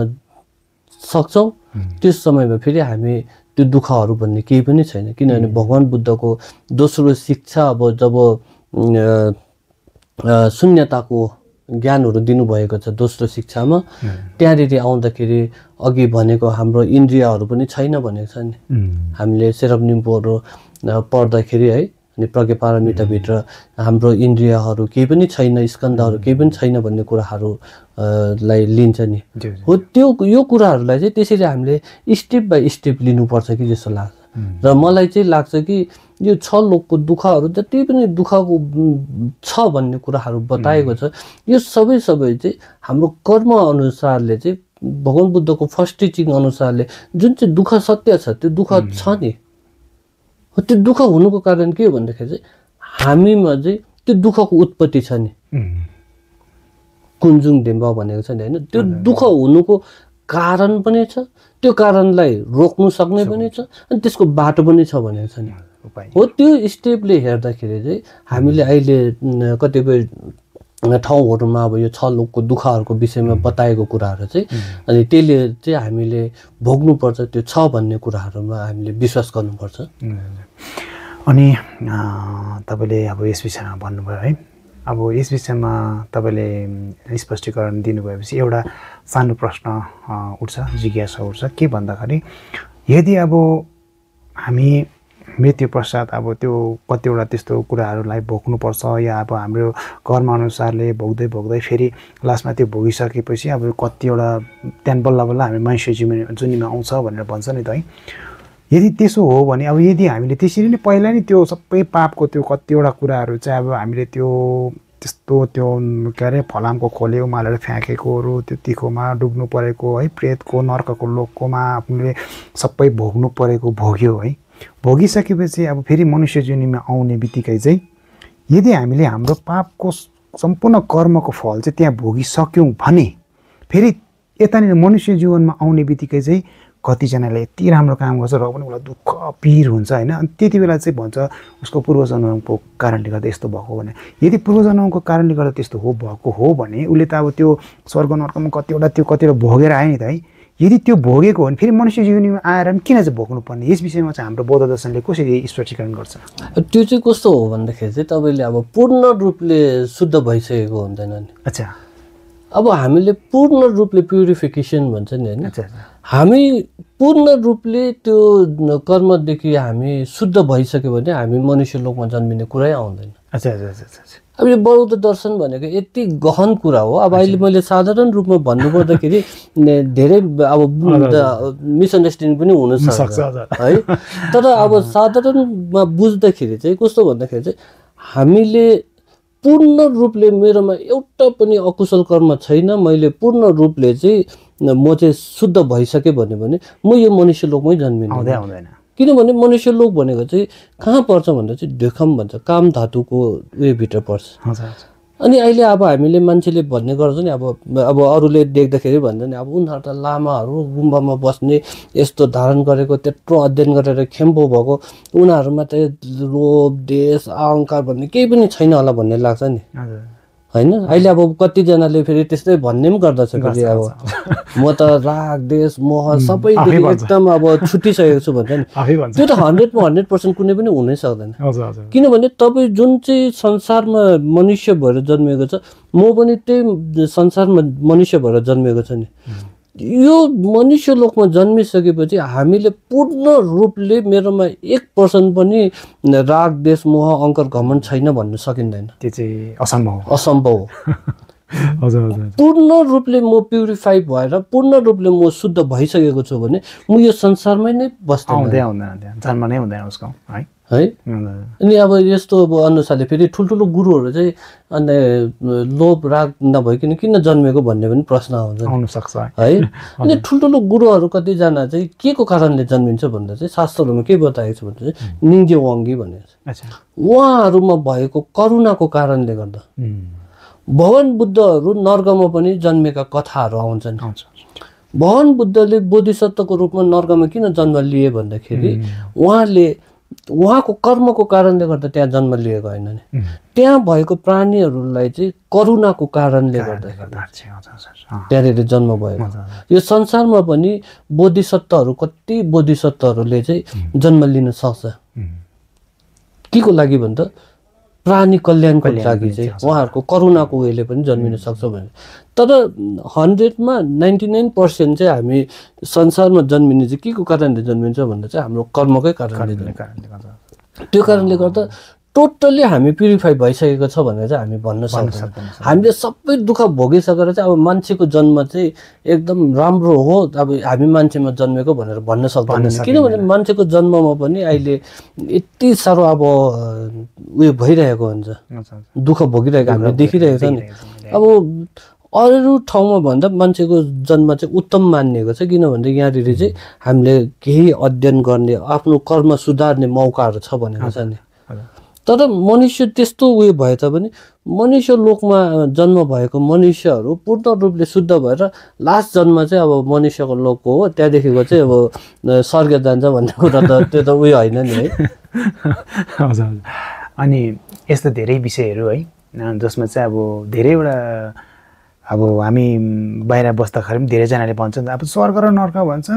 सक्छौँ त्यस समयमा फेरि हामी त्यो दुःखहरू भन्ने केही पनि छैन किनभने भगवान बुद्धको दोस्रो शिक्षा अब जब शून्यताको ज्ञानहरू दिनुभएको छ दोस्रो शिक्षामा त्यहाँनिर आउँदाखेरि अघि भनेको हाम्रो इन्द्रियहरू पनि छैन भनेको छ नि हामीले सेरब पढ्दाखेरि है अनि प्रज्ञापारमिताभित्र हाम्रो इन्द्रियहरू केही पनि छैन स्कन्धहरू केही पनि छैन भन्ने कुराहरूलाई लिन्छ नि हो त्यो यो कुराहरूलाई चाहिँ त्यसरी हामीले स्टेप बाई स्टेप लिनुपर्छ कि जस्तो लाग्छ र मलाई चाहिँ लाग्छ कि यो 6 लोकको दुःखहरू जति पनि दुःखको छ भन्ने कुराहरू बताएको छ यो सबै चाहिँ हाम्रो कर्म अनुसारले चाहिँ भगवान बुद्धको फर्स्ट टिचिङ अनुसारले जुन चाहिँ दुःख सत्य छ त्यो दुःख छ नि त्यो दुःख हुनुको कारण के हो भन्दाखेरि चाहिँ हामीमा चाहिँ त्यो दुःखको उत्पत्ति छ नि कुञ्जुङ ढिम्बा भनेको छ नि होइन त्यो दुःख हुनुको कारण पनि छ त्यो कारणलाई रोक्नु सक्ने पनि छ अनि त्यसको बाटो पनि छ भनेको छ नि हो त्यो स्टेपले हेर्दाखेरि चाहिँ हामीले अहिले कतिपय ठाउँहरूमा अब यो 6 लोकको दुःखहरूको विषयमा बताएको कुराहरू चाहिँ अनि त्यसले चाहिँ हामीले भोग्नुपर्छ त्यो छ भन्ने कुराहरूमा हामीले विश्वास गर्नुपर्छ अनि तपाईँले अब यस विषयमा भन्नुभयो है अब यस विषयमा तपाईँले स्पष्टीकरण दिनुभएपछि एउटा सानो प्रश्न उठ्छ जिज्ञासा उठ्छ के भन्दाखेरि यदि अब हामी मृत्यु पश्चात अब त्यो कतिवटा त्यस्तो कुराहरूलाई भोग्नुपर्छ या अब हाम्रो कर्मअनुसारले भोग्दै फेरि लास्टमा त्यो भोगिसकेपछि अब कतिवटा त्यहाँ बल्ल हामी मनुष्य जुनीमा आउँछ भनेर भन्छ नि त है यदि त्यसो हो भने अब यदि हामीले त्यसरी नै पहिला नै त्यो सबै पापको त्यो कतिवटा कुराहरू चाहिँ अब हामीले त्यो त्यस्तो त्यो के अरे फलामको खोले उमालेर फ्याँकेकोहरू त्यो तिखोमा डुब्नु परेको है प्रेतको नर्कको लोककोमा आफूले सबै भोग्नु परेको भोग्यो है भोगिसकेपछि अब फेरि मनुष्य जीवनमा आउने बित्तिकै चाहिँ यदि हामीले हाम्रो पापको सम्पूर्ण कर्मको फल चाहिँ त्यहाँ भोगिसक्यौँ भने फेरि यतानिर मनुष्य जीवनमा आउने बित्तिकै चाहिँ कतिजनाले यति राम्रो काम गर्छ र पनि उसलाई दुःख पीर हुन्छ होइन। अनि त्यति बेला चाहिँ भन्छ उसको पूर्वजन्मको कारणले गर्दा यस्तो भएको भने, यदि पूर्वजन्मको कारणले गर्दा त्यस्तो भएको हो भने उसले त अब त्यो स्वर्ग नर्कमा कतिवटा भोगेर आयो नि त है। यदि त्यो भोगेको हो भने फेरि मनुष्य जीवनमा आएर पनि किन चाहिँ भोग्नुपर्ने, यस विषयमा चाहिँ हाम्रो बौद्ध दर्शनले कसरी स्पष्टीकरण गर्छ? त्यो चाहिँ कस्तो हो भन्दाखेरि चाहिँ तपाईँले अब पूर्ण रूपले शुद्ध भइसकेको हुँदैन नि। अच्छा, अब हामीले पूर्ण रूपले प्युरिफिकेसन भन्छ नि होइन, हामी पूर्ण रूपले त्यो कर्मदेखि हामी शुद्ध भइसक्यो भने हामी मनुष्य लोकमा जन्मिने कुरै आउँदैन। अच्छा अच्छा अच्छा अच्छा। अब यो बौद्ध दर्शन भनेको यति गहन कुरा हो। अब अहिले मैले साधारण रूपमा भन्नुपर्दाखेरि धेरै अब मिसअन्डरस्ट्यान्डिङ पनि हुनसक्छ है। तर अब साधारणमा बुझ्दाखेरि चाहिँ कस्तो भन्दाखेरि चाहिँ हामीले पूर्ण रूपले मेरोमा एउटा पनि अकुशल कर्म छैन, मैले पूर्ण रूपले चाहिँ म चाहिँ शुद्ध भइसकेँ भने म यो मनुष्य लोकमै जन्मिनु आउँदैन। किनभने मनुष्य लोक भनेको चाहिँ कहाँ पर्छ भन्दा चाहिँ ढेखम भन्छ, काम धातुको उयोभित्र पर्छ। अनि अहिले अब हामीले मान्छेले भन्ने गर्छ नि, अब अरूले देख्दाखेरि भन्छ नि अब उनीहरू त लामाहरू गुम्बामा बस्ने यस्तो धारण गरेको त्यत्रो अध्ययन गरेर खेम्पो भएको, उनीहरूमा चाहिँ लोभ देश अहङ्कार भन्ने केही पनि छैन होला भन्ने लाग्छ नि होइन। अहिले अब कतिजनाले फेरि त्यस्तै भन्ने पनि गर्दछ फेरि अब म त राग देश मोह सबैदेखि एकदम अब छुटिसकेको छु भन्छ नि। त्यो त 100% कुनै पनि हुनै सक्दैन। किनभने तपाईँ जुन चाहिँ संसारमा मनुष्य भएर जन्मिएको छ, म पनि त्यही संसारमा मनुष्य भएर जन्मिएको छ नि। यो मनुष्य लोकमा जन्मिसकेपछि हामीले पूर्ण रूपले मेरोमा 1% पनि राग देश मोह अहङ्कार घमण्ड छैन भन्न सकिँदैन। त्यो चाहिँ असम्भव हो। पूर्ण रूपले म प्युरिफाई भएर पूर्ण रूपले म शुद्ध भइसकेको छु भने म यो संसारमै नै बस्दैन, जन्म नै हुँदैन उसको है। अनि अब यस्तो अब अनुसारले फेरि ठुल्ठुलो गुरुहरू चाहिँ अन्त लोभ राग नभइकन किन जन्मेको भन्ने पनि प्रश्न आउन सक्छ है। अनि ठुल्ठुलो गुरुहरू कतिजना चाहिँ के को कारणले जन्मिन्छ भन्दा चाहिँ शास्त्रहरूमा के बताएको छ भन्दा चाहिँ निङ्जे वाङ्गी भनेको छ। उहाँहरूमा भएको करुणाको कारणले गर्दा भगवान बुद्धहरू नर्कमा पनि जन्मेका कथाहरू आउँछन्। भगवान बुद्धले बोधिसत्वको रूपमा नर्कमा किन जन्म लिए भन्दाखेरि उहाँको कर्मको कारणले गर्दा त्यहाँ जन्म लिएको होइन नि, त्यहाँ भएको प्राणीहरूलाई चाहिँ करुणाको कारणले गर्दा त्यहाँनिर जन्म भएको। यो संसारमा पनि बोधिसत्वहरू कति बोधिसत्वहरूले चाहिँ जन्म लिन सक्छ के को लागि भन्दा प्राणी कल्याणको लागि चाहिँ उहाँहरूको करुणाको उयोले पनि जन्मिन सक्छ भने। तर 100मा 99% चाहिँ हामी संसारमा जन्मिने चाहिँ के को कारणले जन्मिन्छ भन्दा चाहिँ हाम्रो कर्मकै कारणले जन्मिन्छ। त्यो कारणले गर्दा टोटल्ली हामी प्युरिफाई भइसकेको छ भनेर चाहिँ हामी भन्न सक्छौँ। हामीले सबै दुःख भोगिसकेर चाहिँ अब मान्छेको जन्म चाहिँ एकदम राम्रो हो अब हामी मान्छेमा जन्मेको भनेर भन्न सक्दैन। किनभने मान्छेको जन्ममा पनि अहिले यति साह्रो अब उयो भइरहेको हुन्छ, दुःख भोगिरहेको हामीले देखिरहेको छ नि। अब अरू ठाउँमा भन्दा मान्छेको जन्म चाहिँ उत्तम मानिएको छ, किनभने यहाँनिर चाहिँ हामीले केही अध्ययन गर्ने आफ्नो कर्म सुधार्ने मौकाहरू छ भनेको छ नि। तर मनुष्य त्यस्तो उयो भए तापनि मनुष्य लोकमा जन्म भएको मनुष्यहरू पूर्ण रूपले शुद्ध भएर लास्ट जन्म चाहिँ अब मनुष्यको लोकको हो, त्यहाँदेखिको चाहिँ अब स्वर्ग जान्छ भन्ने कुरा त त्यो त उयो होइन नि है। हजुर। अनि यस्तो धेरै विषयहरू है जसमा चाहिँ अब धेरैवटा अब हामी बाहिर बस्दाखेरि पनि धेरैजनाले भन्छन् अब स्वर्ग र नर्क भन्छ,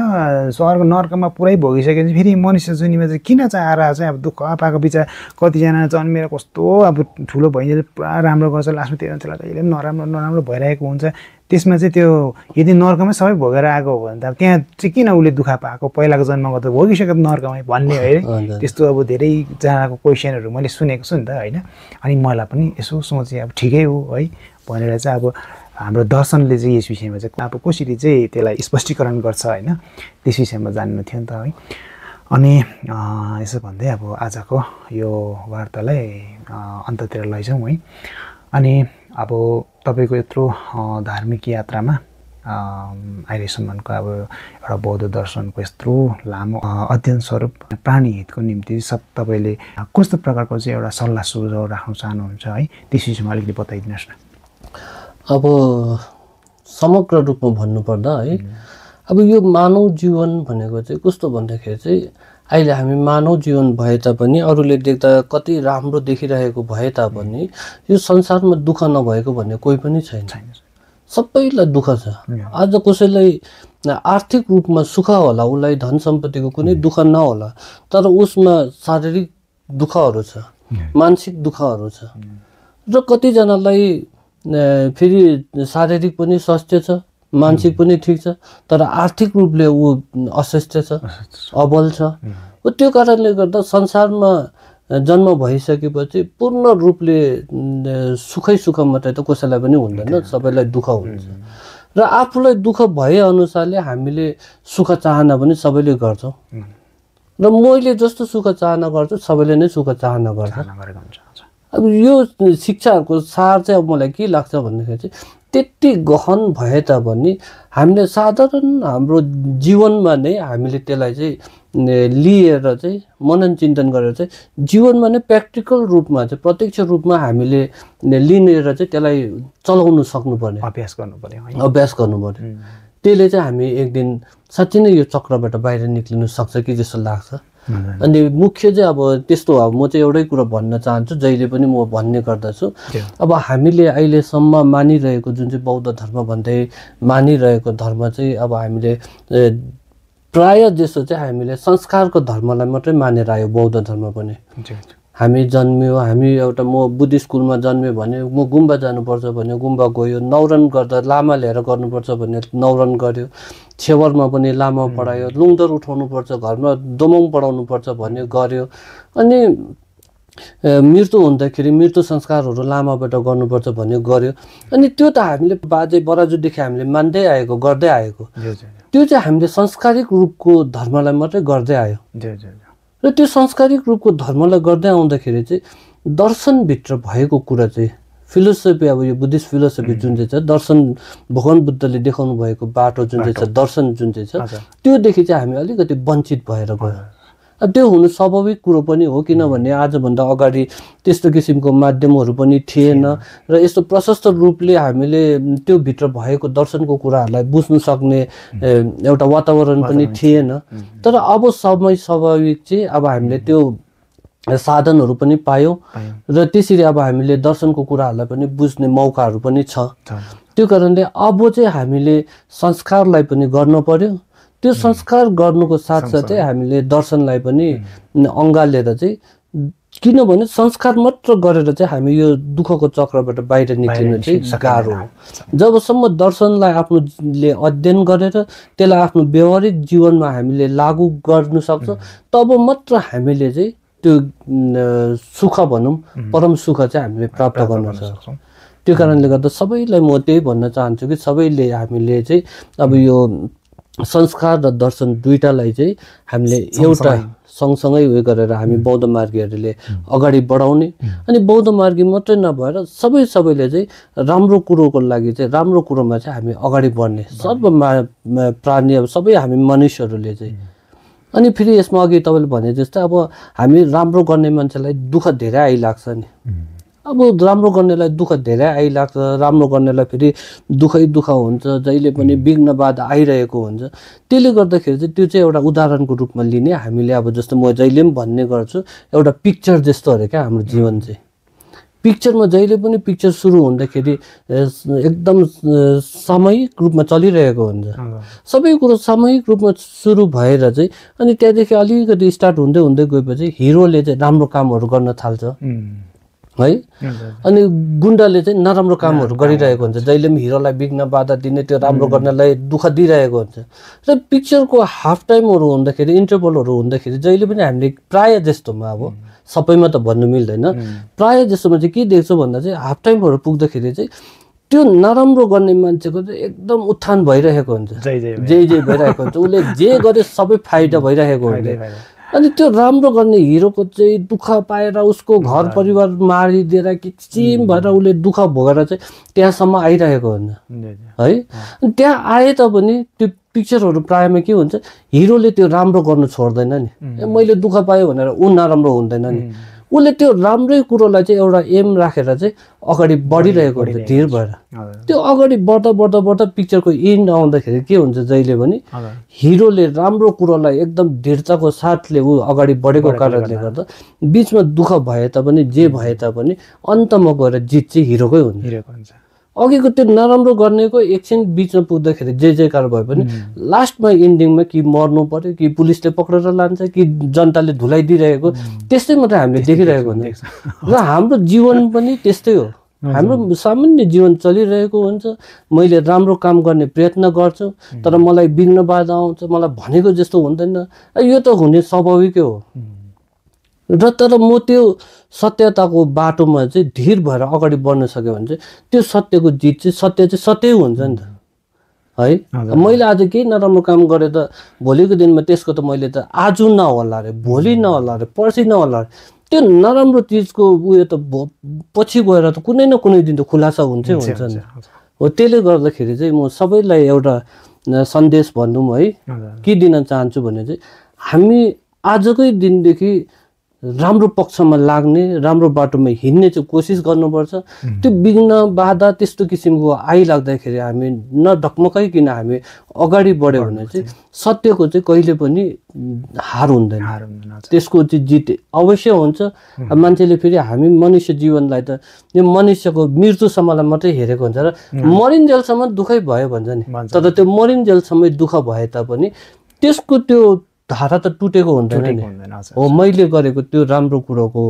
स्वर्ग नर्कमा पुरै भोगिसकेपछि फेरि मनुष्य जुनीमा चाहिँ किन चाहिँ आएर चाहिँ अब दुःख पाएको बिचा कतिजना जन्मेर कस्तो अब ठुलो भइन्जेल पुरा राम्रो गर्छ, लास्टमा त्यो मान्छेलाई कहिले पनि नराम्रो भइरहेको हुन्छ। त्यसमा चाहिँ त्यो यदि नर्कमै सबै भोगेर आएको हो भने त त्यहाँ चाहिँ किन उसले दुःख पाएको, पहिलाको जन्ममा त भोगिसक्यो नर्कमै भन्ने है। त्यस्तो अब धेरैजनाको क्वेसनहरू मैले सुनेको छु नि त होइन। अनि मलाई पनि यसो सोचेँ अब ठिकै हो है भनेर चाहिँ अब हाम्रो दर्शनले चाहिँ यस विषयमा चाहिँ अब कसरी चाहिँ त्यसलाई स्पष्टीकरण गर्छ होइन, त्यस विषयमा जान्नु थियो नि त है। अनि यसो भन्दै अब आजको यो वार्तालाई अन्त्यतिर लैजाउँ है। अनि अब तपाईँको यत्रो धार्मिक यात्रामा अहिलेसम्मको अब एउटा बौद्ध दर्शनको यत्रो लामो अध्ययन स्वरूप प्राणी हितको निम्ति तपाईँले कस्तो प्रकारको चाहिँ एउटा सल्लाह सुझाव राख्न चाहनुहुन्छ है त्यस विषयमा अलिकति बताइदिनुहोस् न। अब समग्र रूपमा भन्नुपर्दा है अब यो मानव जीवन भनेको चाहिँ कस्तो भन्दाखेरि चाहिँ अहिले हामी मानव जीवन भए तापनि अरूले देख्दा कति राम्रो देखिरहेको भए तापनि यो संसारमा दुःख नभएको भन्ने कोही पनि छैन। सबैलाई दुःख छ। आज कसैलाई आर्थिक रूपमा सुख होला, उसलाई धन सम्पत्तिको कुनै दुःख नहोला, तर उसमा शारीरिक दुःखहरू छ, मानसिक दुःखहरू छ। र कतिजनालाई फेरि शारीरिक पनि स्वास्थ्य छ, मानसिक पनि ठिक छ, तर आर्थिक रूपले ऊ अस्वस्थ छ, अबल छ। त्यो कारणले गर्दा संसारमा जन्म भइसकेपछि पूर्ण रूपले सुखै सुख मात्रै त कसैलाई पनि हुँदैन, सबैलाई दुःख हुन्छ। र आफूलाई दुःख भए अनुसारले हामीले सुख चाहना पनि सबैले गर्छौँ। र मैले जस्तो सुख चाहना गर्छु सबैले नै सुख चाहना गर्छ। अब यो शिक्षाहरूको सार चाहिँ अब मलाई के लाग्छ भन्दाखेरि चाहिँ त्यति गहन भए तापनि हामीले साधारण हाम्रो जीवनमा नै हामीले त्यसलाई चाहिँ लिएर चाहिँ मनन चिन्तन गरेर चाहिँ जीवनमा नै प्र्याक्टिकल रूपमा चाहिँ प्रत्यक्ष रूपमा हामीले लिनेर चाहिँ त्यसलाई चलाउनु सक्नुपर्ने, अभ्यास गर्नुपर्ने। त्यसले चाहिँ हामी एक दिन साँच्चै नै यो चक्रबाट बाहिर निक्लिनु सक्छ कि जस्तो लाग्छ। अनि मुख्य चाहिँ अब त्यस्तो अब म चाहिँ एउटै कुरा भन्न चाहन्छु, जहिले पनि म भन्ने गर्दछु। अब हामीले अहिलेसम्म मानिरहेको जुन चाहिँ बौद्ध धर्म भन्दै मानिरहेको धर्म चाहिँ अब हामीले प्राय जसो चाहिँ हामीले संस्कारको धर्मलाई मात्रै मानेर आयो। बौद्ध धर्म पनि हामी जन्मियो, हामी एउटा म बुद्धिस्ट स्कुलमा जन्मियो भने म गुम्बा जानुपर्छ भन्यो, गुम्बा गयो। न्वारन गर्दा लामा लिएर गर्नुपर्छ भन्ने न्वारन गर्यो। छेवरमा पनि लामा पढायो। लुङदर उठाउनुपर्छ, घरमा दोमङ पढाउनु पर्छ भन्यो, गर्यो। अनि मृत्यु हुँदाखेरि मृत्यु संस्कारहरू लामाबाट गर्नुपर्छ भन्यो, गर्यो। अनि त्यो त हामीले बाजे बराजुदेखि हामीले मान्दै आएको, गर्दै आएको। त्यो चाहिँ हामीले संस्कारिक रूपको धर्मलाई मात्रै गर्दै आयो। र त्यो संस्कारिक रूपको धर्मलाई गर्दै आउँदाखेरि चाहिँ दर्शनभित्र भएको कुरा चाहिँ फिलोसफी, अब यो बुद्धिस्ट फिलोसफी जुन चाहिँ छ, दर्शन भगवान बुद्धले देखाउनु भएको बाटो जुन चाहिँ छ, दर्शन जुन चाहिँ छ, त्योदेखि चाहिँ हामी अलिकति वञ्चित भएर गयो। अब त्यो हुनु स्वाभाविक कुरो पनि हो, किनभने आजभन्दा अगाडि त्यस्तो किसिमको माध्यमहरू पनि थिएन र यस्तो प्रशस्त रूपले हामीले त्यो भित्र भएको दर्शनको कुराहरूलाई बुझ्नु सक्ने एउटा वातावरण पनि थिएन। तर अब समय स्वाभाविक चाहिँ अब हामीले त्यो साधनहरू पनि पायौँ र त्यसरी अब हामीले दर्शनको कुराहरूलाई पनि बुझ्ने मौकाहरू पनि छ। त्यो कारणले अब चाहिँ हामीले संस्कारलाई पनि गर्न पर्यो। त्यो संस्कार गर्नुको साथसाथै हामीले दर्शनलाई पनि अँगालेर चाहिँ, किनभने संस्कार मात्र गरेर चाहिँ हामी यो दुःखको चक्रबाट बाहिर निक्लिनु चाहिँ गाह्रो हो। जबसम्म दर्शनलाई आफूले अध्ययन गरेर त्यसलाई आफ्नो व्यवहारिक जीवनमा हामीले लागू गर्नु सक्छौँ, तब मात्र हामीले चाहिँ त्यो सुख भनौँ, परम सुख चाहिँ हामीले प्राप्त गर्न सक्छौँ। त्यो कारणले गर्दा सबैलाई म त्यही भन्न चाहन्छु कि सबैले हामीले चाहिँ अब यो संस्कार र दर्शन दुईटालाई चाहिँ हामीले एउटा सँगसँगै उयो गरेर हामी बौद्ध मार्गीहरूले अगाडि बढाउने। अनि बौद्ध मार्गी मात्रै नभएर सबैले चाहिँ राम्रो कुरोको लागि चाहिँ राम्रो कुरोमा चाहिँ हामी अगाडि बढ्ने, सर्व प्राणी अब सबै हामी मनुष्यहरूले चाहिँ। अनि फेरि यसमा अघि तपाईँले भने जस्तो अब हामी राम्रो गर्ने मान्छेलाई दुःख धेरै आइलाग्छ नि। अब राम्रो गर्नेलाई दुःख धेरै आइलाग्छ, राम्रो गर्नेलाई फेरि दुःखै दुःख हुन्छ, जहिले पनि विघ्न बाधा आइरहेको हुन्छ। त्यसले गर्दाखेरि चाहिँ त्यो चाहिँ एउटा उदाहरणको रूपमा लिने हामीले अब जस्तो म जहिले पनि भन्ने गर्छु, एउटा पिक्चर जस्तो अरे क्या हाम्रो जीवन चाहिँ। पिक्चरमा जहिले पनि पिक्चर सुरु हुँदाखेरि एकदम सामयिक रूपमा चलिरहेको हुन्छ, सबै कुरो सामयिक रूपमा सुरु भएर चाहिँ अनि त्यहाँदेखि अलिकति स्टार्ट हुँदै हुँदै गएपछि हिरोले चाहिँ राम्रो कामहरू गर्न थाल्छ है, अनि गुन्डाले चाहिँ नराम्रो कामहरू गरिरहेको हुन्छ, जहिले पनि हिरोलाई विघ्न बाधा दिने, त्यो राम्रो गर्नलाई दुःख दिइरहेको हुन्छ। र पिक्चरको हाफ टाइमहरू हुँदाखेरि, इन्टरभलहरू हुँदाखेरि जहिले पनि हामीले प्राय जस्तोमा, अब सबैमा त भन्नु मिल्दैन, प्राय जस्तोमा चाहिँ के देख्छौँ भन्दा चाहिँ हाफ टाइमहरू पुग्दाखेरि चाहिँ त्यो नराम्रो गर्ने मान्छेको चाहिँ एकदम उत्थान भइरहेको हुन्छ, जय जय भइरहेको हुन्छ, उसले जे गरे सबै फाइदा भइरहेको हुन्छ। अनि त्यो राम्रो गर्ने हिरोको चाहिँ दुःख पाएर उसको घर परिवार मारिदिएर किचिम भएर उसले दुःख भोगेर चाहिँ त्यहाँसम्म आइरहेको हुन्छ है। अनि त्यहाँ आए तापनि त्यो पिक्चरहरू प्रायःमा के हुन्छ, हिरोले त्यो राम्रो गर्नु छोड्दैन नि, मैले दुःख पाएँ भनेर ऊ नराम्रो हुँदैन नि, उसले त्यो राम्रै कुरोलाई चाहिँ एउटा एम राखेर चाहिँ अगाडि बढिरहेको हुन्छ धीर भएर। त्यो अगाडि बढ्दा बढ्दा बढ्दा पिक्चरको एन्ड आउँदाखेरि के हुन्छ जहिले पनि हिरोले राम्रो कुरोलाई एकदम दृढताको साथले ऊ अगाडि बढेको कारणले गर्दा बिचमा दुःख भए तापनि जे भए तापनि अन्तमा गएर जित चाहिँ हिरोकै हुन्छ। अघिको त्यो नराम्रो गर्नेको एकछिन बिचमा पुग्दाखेरि जे जयकार भए पनि लास्टमा इन्डिङमा कि मर्नु पर्यो कि पुलिसले पक्रेर लान्छ कि जनताले धुलाइदिइरहेको त्यस्तै मात्रै हामीले देखिरहेको हुन्छ। र हाम्रो जीवन पनि त्यस्तै हो, हाम्रो सामान्य जीवन चलिरहेको हुन्छ। मैले राम्रो काम गर्ने प्रयत्न गर्छु तर मलाई विघ्न बाधा आउँछ, मलाई भनेको जस्तो हुँदैन, यो त हुने स्वाभाविकै हो। र तर म त्यो सत्यताको बाटोमा चाहिँ धीर भएर अगाडि बढ्न सक्यो भने चाहिँ त्यो सत्यको जित चाहिँ सत्य हुन्छ नि त है। मैले आज केही नराम्रो काम गरेँ त भोलिको दिनमा त्यसको त मैले त आज नहोला रे, भोलि नहोला रे, पर्सि नहोला रे, त्यो नराम्रो चिजको उयो त पछि गएर त कुनै न कुनै दिन त खुलासा हुन्छै हुन्छ नि। हो त्यसले गर्दाखेरि चाहिँ म सबैलाई एउटा सन्देश भनौँ है के दिन चाहन्छु भने चाहिँ हामी आजकै दिनदेखि राम्रो पक्षमा लाग्ने, राम्रो बाटोमा हिँड्ने चाहिँ कोसिस गर्नुपर्छ। त्यो विघ्न बाधा त्यस्तो किसिमको आइलाग्दाखेरि हामी नढकमकाइकन हामी अगाडि बढ्यो भने चाहिँ सत्यको चाहिँ कहिले पनि हार हुँदैन, त्यसको चाहिँ जित अवश्य हुन्छ। मान्छेले फेरि हामी मनुष्य जीवनलाई त यो मनुष्यको मृत्युसम्मलाई मात्रै हेरेको हुन्छ र मरिन्जेलसम्म दुःखै भयो भन्छ नि, तर त्यो मरिन्जेलसम्म दुःख भए तापनि त्यसको त्यो धारा त टुटेको हुँदैन नि। हो मैले गरेको त्यो राम्रो कुरोको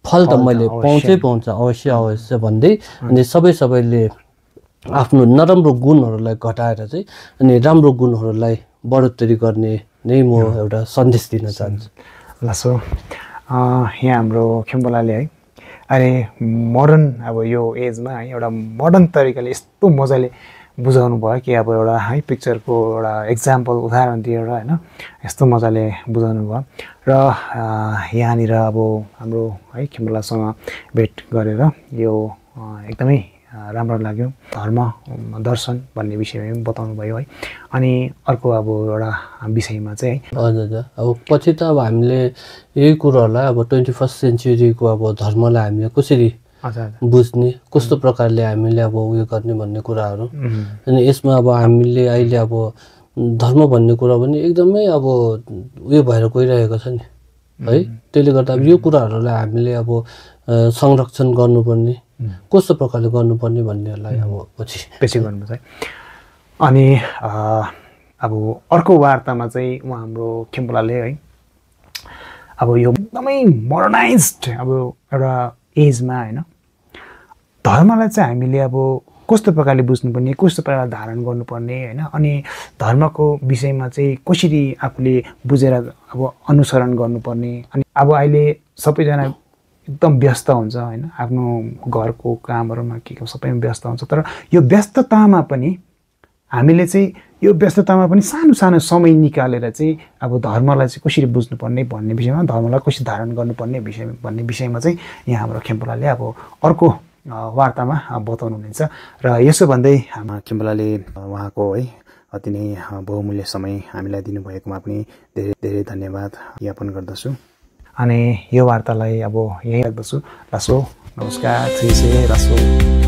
फल त मैले पाउँछ अवश्य भन्दै अनि सबैले आफ्नो नराम्रो गुणहरूलाई घटाएर चाहिँ अनि राम्रो गुणहरूलाई बढोत्तरी गर्ने नै म एउटा सन्देश दिन चाहन्छु। ल सो यहाँ हाम्रो खेम्बोलाले है अहिले मोडर्न अब यो एजमा है एउटा मोडर्न तरिकाले यस्तो मजाले बुझाउनु भयो कि अब एउटा है पिक्चरको एउटा एक्जाम्पल उदाहरण दिएर होइन यस्तो मजाले बुझाउनु भयो। र यहाँनिर अब हाम्रो है खेम्बोलासँग भेट गरेर यो एकदमै राम्रो लाग्यो। धर्म दर्शन भन्ने विषयमा पनि बताउनु भयो है। अनि अर्को अब एउटा विषयमा चाहिँ हजुर अब पछि त अब हामीले यही कुरोहरूलाई अब 21st सेन्चुरीको अब धर्मलाई हामीले कसरी बुझ्ने, कस्तो प्रकारले हामीले अब उयो गर्ने भन्ने कुराहरू अनि यसमा अब हामीले अहिले अब धर्म भन्ने कुरा पनि एकदमै अब उयो भएर गइरहेको छ नि है। त्यसले गर्दा अब यो कुराहरूलाई हामीले अब संरक्षण गर्नुपर्ने, कस्तो प्रकारले गर्नुपर्ने भन्नेहरूलाई अब पछि गर्नुपर्छ है। अनि अब अर्को वार्तामा चाहिँ उहाँ हाम्रो खेम्बोलाले है अब यो एकदमै मोडर्नाइज्ड अब एउटा एजमा होइन धर्मलाई चाहिँ हामीले अब कस्तो प्रकारले बुझ्नुपर्ने, कस्तो प्रकारले धारण गर्नुपर्ने होइन अनि धर्मको विषयमा चाहिँ कसरी आफूले बुझेर अब अनुसरण गर्नुपर्ने। अनि अब अहिले सबैजना एकदम व्यस्त हुन्छ होइन, आफ्नो घरको कामहरूमा के सबैमा व्यस्त हुन्छ, तर यो व्यस्ततामा पनि हामीले चाहिँ यो व्यस्ततामा पनि सानो सानो समय निकालेर चाहिँ अब धर्मलाई चाहिँ कसरी बुझ्नुपर्ने भन्ने विषयमा, धर्मलाई कसरी धारण गर्नुपर्ने भन्ने विषयमा चाहिँ यहाँ हाम्रो खेम्बोलाले अब अर्को वार्तामा बताउनु हुनेछ। र यसो भन्दै हाम्रो खेम्बोलाले उहाँको है अति नै बहुमूल्य समय हामीलाई दिनुभएकोमा पनि धेरै धेरै धन्यवाद ज्ञापन गर्दछु। अनि यो वार्तालाई अब यही राख्दछु। लासो नमस्कार, श्री रासो।